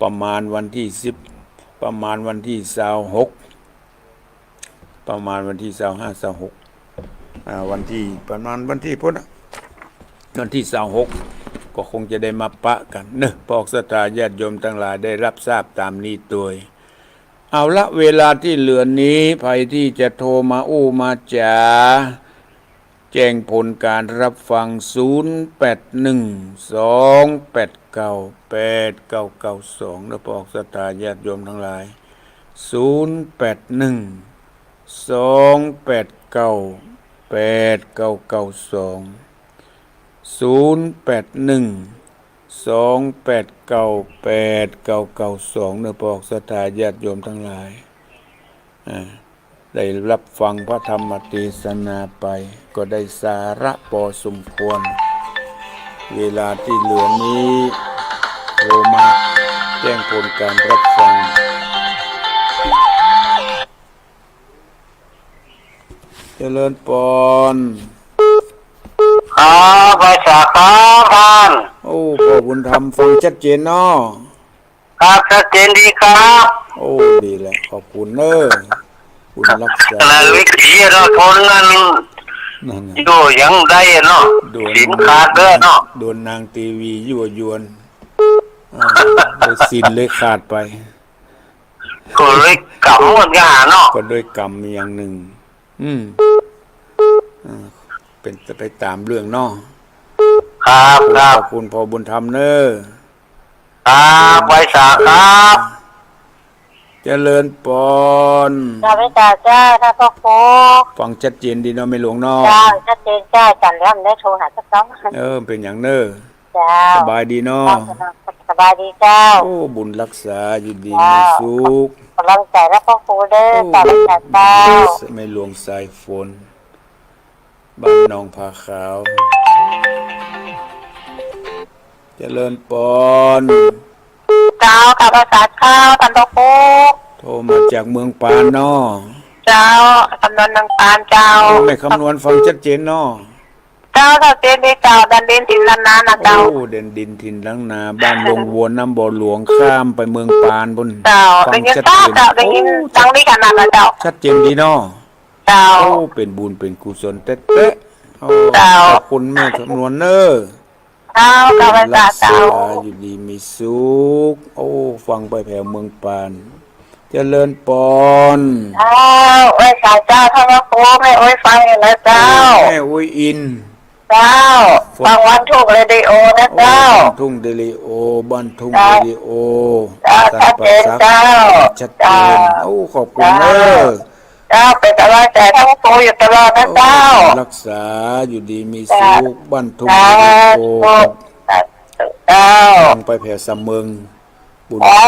ประมาณวันตี้สิบ ประมาณวันตี้ซาวหก ประมาณวันตี้ซาวห้า ซาวหก อ่า วันตี้ ประมาณวันตี้ปู๊นนะ วันตี้ซาวหก ก็คงจะได้มาปะกั๋นเนาะ ปออกศรัทธาญาติโยมตังหลายได้ฮับทราบต๋ามนี้ตวย เอาละ เวลาตี้เหลือนี้ ใผตี้จะโทรมาอู้มาจ๋า แจ้งผลก๋านฮับฟัง ศูนย์แปดหนึ่ง สองแปดเก้า แปดเก้าเก้าสอง เนาะ ปออกศรัทธาญาติโยมตังหลาย ศูนย์แปดหนึ่ง สองแปดเก้า แปดเก้าเก้าสอง ศูนย์แปดหนึ่ง สองแปดเก้า แปดเก้าเก้าสอง เนาะ ปออกศรัทธาญาติโยมตังหลาย อ่า ได้ฮับฟังพระธรรมเตสนาไป ก็ได้สาระปอสมควร เวลาตี้เหลือนี้ โทรมาแจ้งผลก๋านฮับฟัง เจริญปอน ครับ ไหว้สาครับต้าน โอ้ ป้อบุญธรรมฟังชัดเจนเนาะ ครับ ชัดเจนดีครับ โอ้ ดีแหละ ขอบคุณเน้อ บุญรักษา ขนาดวิทยุเราทนนั่น นั่นน่ะ อยู่ยังได้เนาะ โดน สินขาดเด้อเนาะ โดนนางทีวียั่วยวน อ่า เลยสินเลยขาดไป ก็ด้วยกรรมเหมือนกั๋นเนาะ ก็ด้วยกรรมอย่างนึ่ง อืม อ่า เป๋นไปต๋ามเรื่องเนาะ ครับ ครับ ขอบคุณป้อบุญธรรมเน้อ ครับ ไหว้สาครับ เจริญปอน เจ้า ไหว้สาเจ้า ต้านพระครู ฟังชัดเจนดีเนาะ แม่หลวงเนาะ เจ้า ชัดเจนเจ้า จันทร์แล้วได้โทรหาสักครั้ง เออ เป๋นอย่างเน้อ เจ้า สบายดีเนาะ เจ้า สบายดีเจ้า โอ้ บุญรักษา อยู่ดี เจ้า มีสุข ก๋ำลังใจ๋นะพระครูเน้อ โอ้ เจ้า ไหว้สาเจ้า แม่หลวงสายฝน บ้านหนองผาขาว เจริญปอน เจ้า กราบไหว้สาเจ้า ต้านพระครู โทรมาจากเมืองปานเนาะ เจ้า คำนวณเมืองปานเจ้า โอ้ แม่คำนวณฟังชัดเจนเนาะ เจ้า ชัดเจนดีเจ้า แดนดินถิ่นล้านนานะเจ้า โอ้ แดนดินถิ่นล้านนา บ้านดงวัวน้ำบ่อหลวง ข้ามไปเมืองปานปู๊น เจ้า ฟังชัดเจน ได้ยินชัดเจ้า ได้ยิน โอ้ ดังดีขนาดนั้นเจ้า ชัดเจนดีเนาะ เจ้า โอ้ เป๋นบุญเป๋นกุศลแต๊ๆ โอ้ เจ้า ขอบคุณแม่คำนวณเน้อ เจ้า กราบไหว้สาเจ้า รักษาอยู่ดีมีสุข โอ้ ฟังไปแผวเมืองปาน เจริญปอน เจ้า ไหว้สาเจ้า ต้านพระครู แม่โอ้ยฟังอยู่นะเจ้า โอ้ แม่โอ้ยอิน เจ้า ฟังบ้านทุ่งเรดิโอนะเจ้า โอ้ บ้านทุ่งเรดิโอ บ้านทุ่งเรดิโอ เจ้า ต้านประสัก ชัดเจนเจ้า ชัดเจน เจ้า โอ้ ขอบคุณเน้อ เจ้า เป๋นก๋ำลังใจ๋ต้านพระครูอยู่ตลอดนะเจ้า โอ้ รักษาอยู่ดีมีสุข เจ้า บ้านทุ่งเรดิโอ สาธุ เจ้า ฟังไปแผวสำเมิง บุญ อ๋อ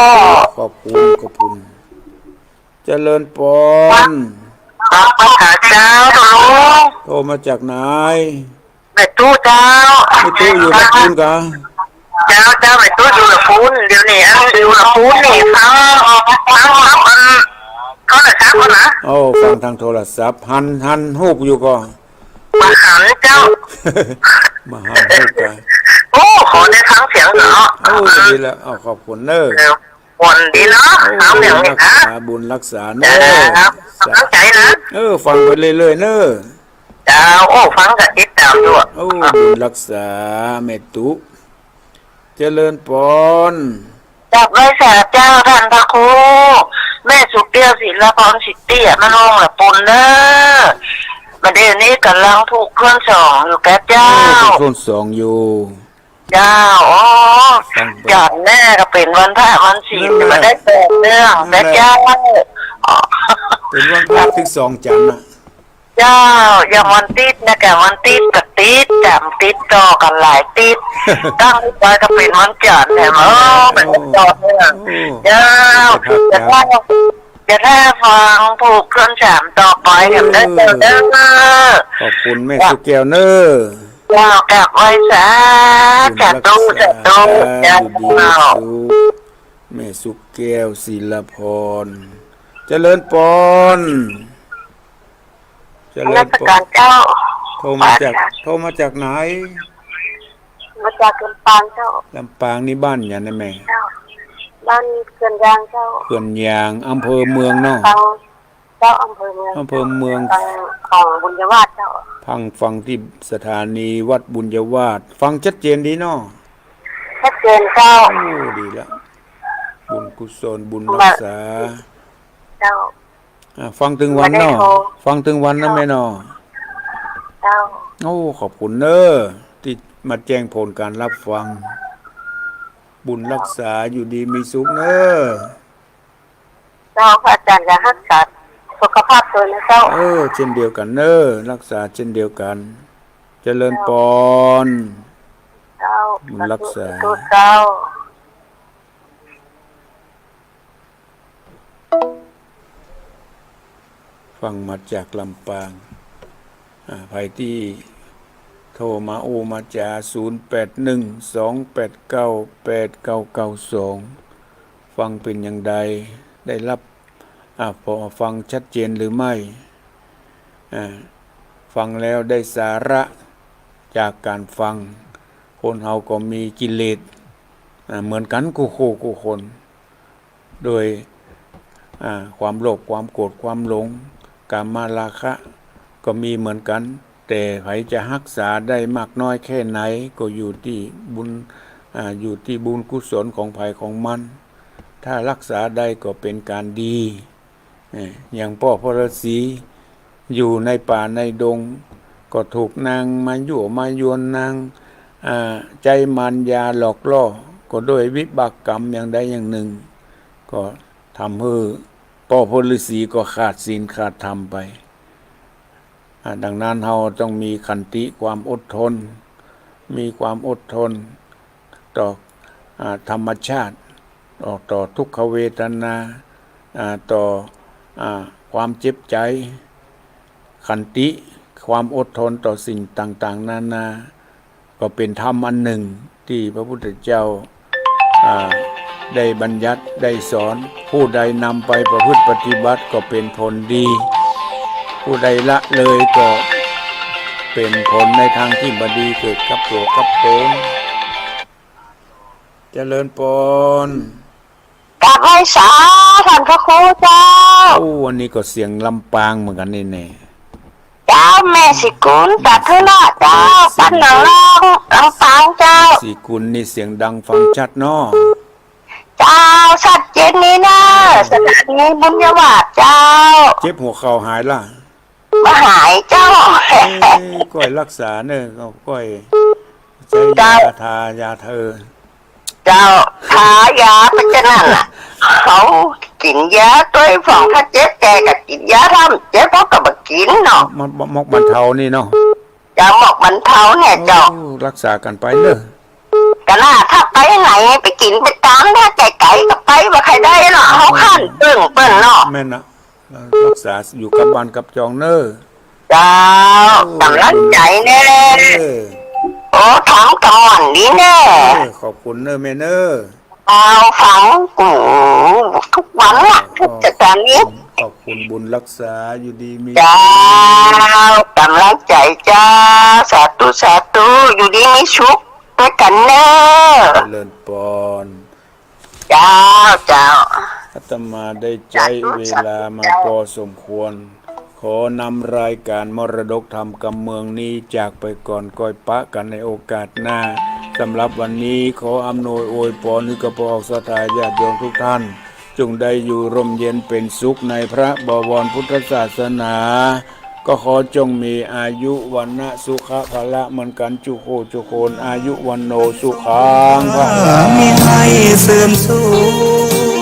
ขอบคุณ ขอบคุณ เจริญปอน ครับ ไหว้สาเจ้า ต้านหลวง โทรมาจากไหน แม่ตุ๊เจ้า แม่ตุ๊อยู่ละปูนกา เจ้า เจ้า แม่ตุ๊อยู่ละปูน เดี๋ยวนี้อันอยู่ละปูนนี่ ฟัง ฟัง ฟัง อัน โทรศัพท์ก่อนนะ โอ้ ฟังตางโทรศัพท์ หัน หันฮูปอยู่ก่อ บ่หันเจ้า บ่หันฮูปก่อ โอ้ ขอได้ฟังเสียงเนาะ โอ้ ดีแล้ว เอา ขอบคุณเน้อ เออ ม่วนดีเนาะ โอ้ ฟังเสียงนี่นะ บุญรักษา บุญรักษาเน้อ เออ ครับ สา ตั้งใจนะ เออ ฟังไปเรื่อยๆ เน้อ เจ้า โอ้ ฟังกับติดต๋ามอยู่ โอ้ บุญรักษา แม่ตุ๊ เจริญปอน กราบไหว้สาเจ้าต้านพระครู แม่สุขแก้ว ศิลปร สิทธิอมรวงศ์ ละปูนเน้อ บ่าเดี่ยวนี้ก่ำลังผูกถ้วนสองอยู่แก่เจ้า เออ ผูกถ้วนสองอยู่ เจ้า โอ้ จันทร์แน่ก็เป๋นวันพระวันศีล นั่นแหละ บ่ได้แป๋นเรื่อง นั่นแหละ แก่เจ้า อ๋อ เป๋นวันพระตึงสองจันทร์น่ะ เจ้า อย่างวันติ๊ดนะกะ วันติ๊ดก็ติด จ๋ำติดต่อกั๋นหลายติ๊ด ตั้งติ๊ดไปก็เป๋นวันจันทร์แถม เออ เป๋นวันจันทร์เนี่ย โอ้ เจ้า ครับ อย่าพลาด อย่าพลาดฟังผูกถ้วนสามต่อไปแถมเน้อ เออ เจ้าเน้อ ขอบคุณแม่สุขแก้วเน้อ เจ้า กราบไหว้สา บุญรักษา สาธุ สาธุ เจ้า ดีๆ สาธุ แม่สุขแก้ว ศิลปร เจริญปอน เจริญปอน นมัสการเจ้า โทรมาจาก พระอาจารย์ โทรมาจากไหน มาจากลำปางเจ้า ลำปางนี่บ้านหยังนะแม่ เจ้า บ้านเขื่อนยางเจ้า เขื่อนยาง อำเภอเมืองเนาะ ฝั่ง เจ้า อำเภอเมือง อำเภอเมือง ฝั่งของบุญยวาสเจ้า ฝั่ง ฝั่งตี้สถานีวัดบุญยวาส ฟังชัดเจนดีเนาะ ชัดเจนเจ้า โอ้ ดีละ บุญกุศล บุญรักษา เจ้า อ่า ฟังตึงวันเนาะ บ่ได้โทร ฟังตึงวันนะแม่เนาะ เจ้า โอ้ ขอบคุณเน้อ ตี้มาแจ้งผลก๋านฮับฟัง บุญรักษา อยู่ดีมีสุขเน้อ เจ้า พระอาจารย์ก็ฮักษาสุขภาพตนนะเจ้า เออ เจ้นเดียวกั๋นเน้อ รักษาเจ้นเดียวกั๋น เจริญปอน เจ้า บุญรักษา สาธุ สาธุเจ้า ฟังมาจากลำปาง อ่า ใผตี้โทรมาอู้มาจ๋า ศูนย์แปดหนึ่ง สองแปดเก้า แปดเก้าเก้าสอง ฟังเป๋นอย่างใด ได้ฮับ อ่า พอฟังชัดเจนหรือไม่ อ่า ฟังแล้วได้สาระจากก๋านฟัง คนเฮาก็มีกิเลส อ่า เหมือนกั๋นกู้คู่กู้คน โดย อ่า ความโลภ ความโกรธ ความหลง กามราคะ ก็มีเหมือนกั๋น แต่ใผจะฮักษาได้มากน้อยแค่ไหน ก็อยู่ตี้บุญ อ่า อยู่ตี้บุญกุศลของใผของมัน ถ้าฮักษาได้ก็เป๋นก๋านดี เอ่อ อย่างป้อพระฤๅษี อยู่ในป่าในดง ก็ถูกนางมายั่วมายวน นาง อ่า ใจ๊มารยาหลอกล่อ ก็ด้วยวิบากกรรมอย่างใดอย่างนึ่ง ก็ทำหื้อป้อพระฤๅษีก็ขาดศีลขาดธรรมไป อ่า ดังนั้นเฮาต้องมีขันติความอดทน มีความอดทนต่อ อ่า ธรรมชาติ ต่อ ต่อทุกขเวทนา อ่า ต่อ อ่า ความเจ็บใจ๋ ขันติ ความอดทนต่อสิ่งต่างๆ นานา ก็เป๋นธรรมอันนึ่งตี้พระพุทธเจ้า อ่า ได้บัญญัติ ได้สอน ผู้ใดนำไปประพฤติปฏิบัติก็เป๋นผลดี ผู้ใดละเลยก็เป๋นผลในตางตี้บ่ดีเกิดกับตั๋วกับต๋น เจริญปอน กราบไหว้สาต้านพระครูเจ้า โอ้ อันนี้ก็เสียงลำปางเหมือนกั๋นนี่แน่ เจ้า แม่ศรีกุล จากเทอเนาะเจ้า ศรีกุล บ้านหนองลอง ลำปางเจ้า ศรีกุลนี่เสียงดังฟังชัดเนาะ เจ้า ชัดเจนนี่เน้อ สถานีบุญยวาสเจ้า เจ็บหัวเข่าหายละ บ่หายเจ้า เอ้ย ก้อยฮักษาเน้อ ก้อยใจ๊ เจ้า ยาทายาเทอ เจ้า ทายาไปจานั้นน่ะ เขากิ๋นยาตวย พ่องถ้าเจ็บแก่ก็กิ๋นยา ถ้าเจ็บเขาก็บ่กิ๋นเนาะ มอก มอกบรรเทานี่เนาะ เจ้า มอกบรรเทาเนี่ยเจ้า โอ้ ฮักษากั๋นไปเน้อ กะน่า ถ้าไปไหนไปกิ๋นไปต๋าม ถ้าไก๋ๆ ก็ไปบ่ใค่ได้เนาะ เฮาคันเปิ้น เปิ้นเนาะ แม่นนะ ฮักษาอยู่กับบ้านกับจองเน้อ เจ้า โอ้ ก๋ำลังใจ๋แน่ เออ โอ้ ถามกำม่อนดีแน่ เออ ขอบคุณเน้อแม่เน้อ เจ้า ฟัง โอ้ กู้วันละ ขอบ ทุกสัปดาห์นี้ ขอบคุณบุญรักษา อยู่ดีมี เจ้า ก๋ำลังใจ๋เจ้า สาธุ สาธุ อยู่ดีมีสุขตวยกั๋นเน่อ เจริญปอน เจ้า เจ้า อาตมาได้ใจ๊ สาธุ เวลามา สาธุ ปอสมควร ขอนำรายก๋านมรดกธรรมกำเมืองนี้จากไปก่อน ก้อยปะกั๋นในโอกาสหน้า สำหรับวันนี้ขออำนวยอวยปอนหื้อกับป้อศรัทธาญาติโยมทุกท่าน จงได้อยู่ร่มเย็นเป๋นสุขในพระบวรพุทธศาสนา ก็ขอจงมีอายุ วรรณะ สุขะ พละ เหมือนกั๋นจุคู่จุคน อายุ วัณโณ สุขัง พลัง มีให้เสื่อมสูง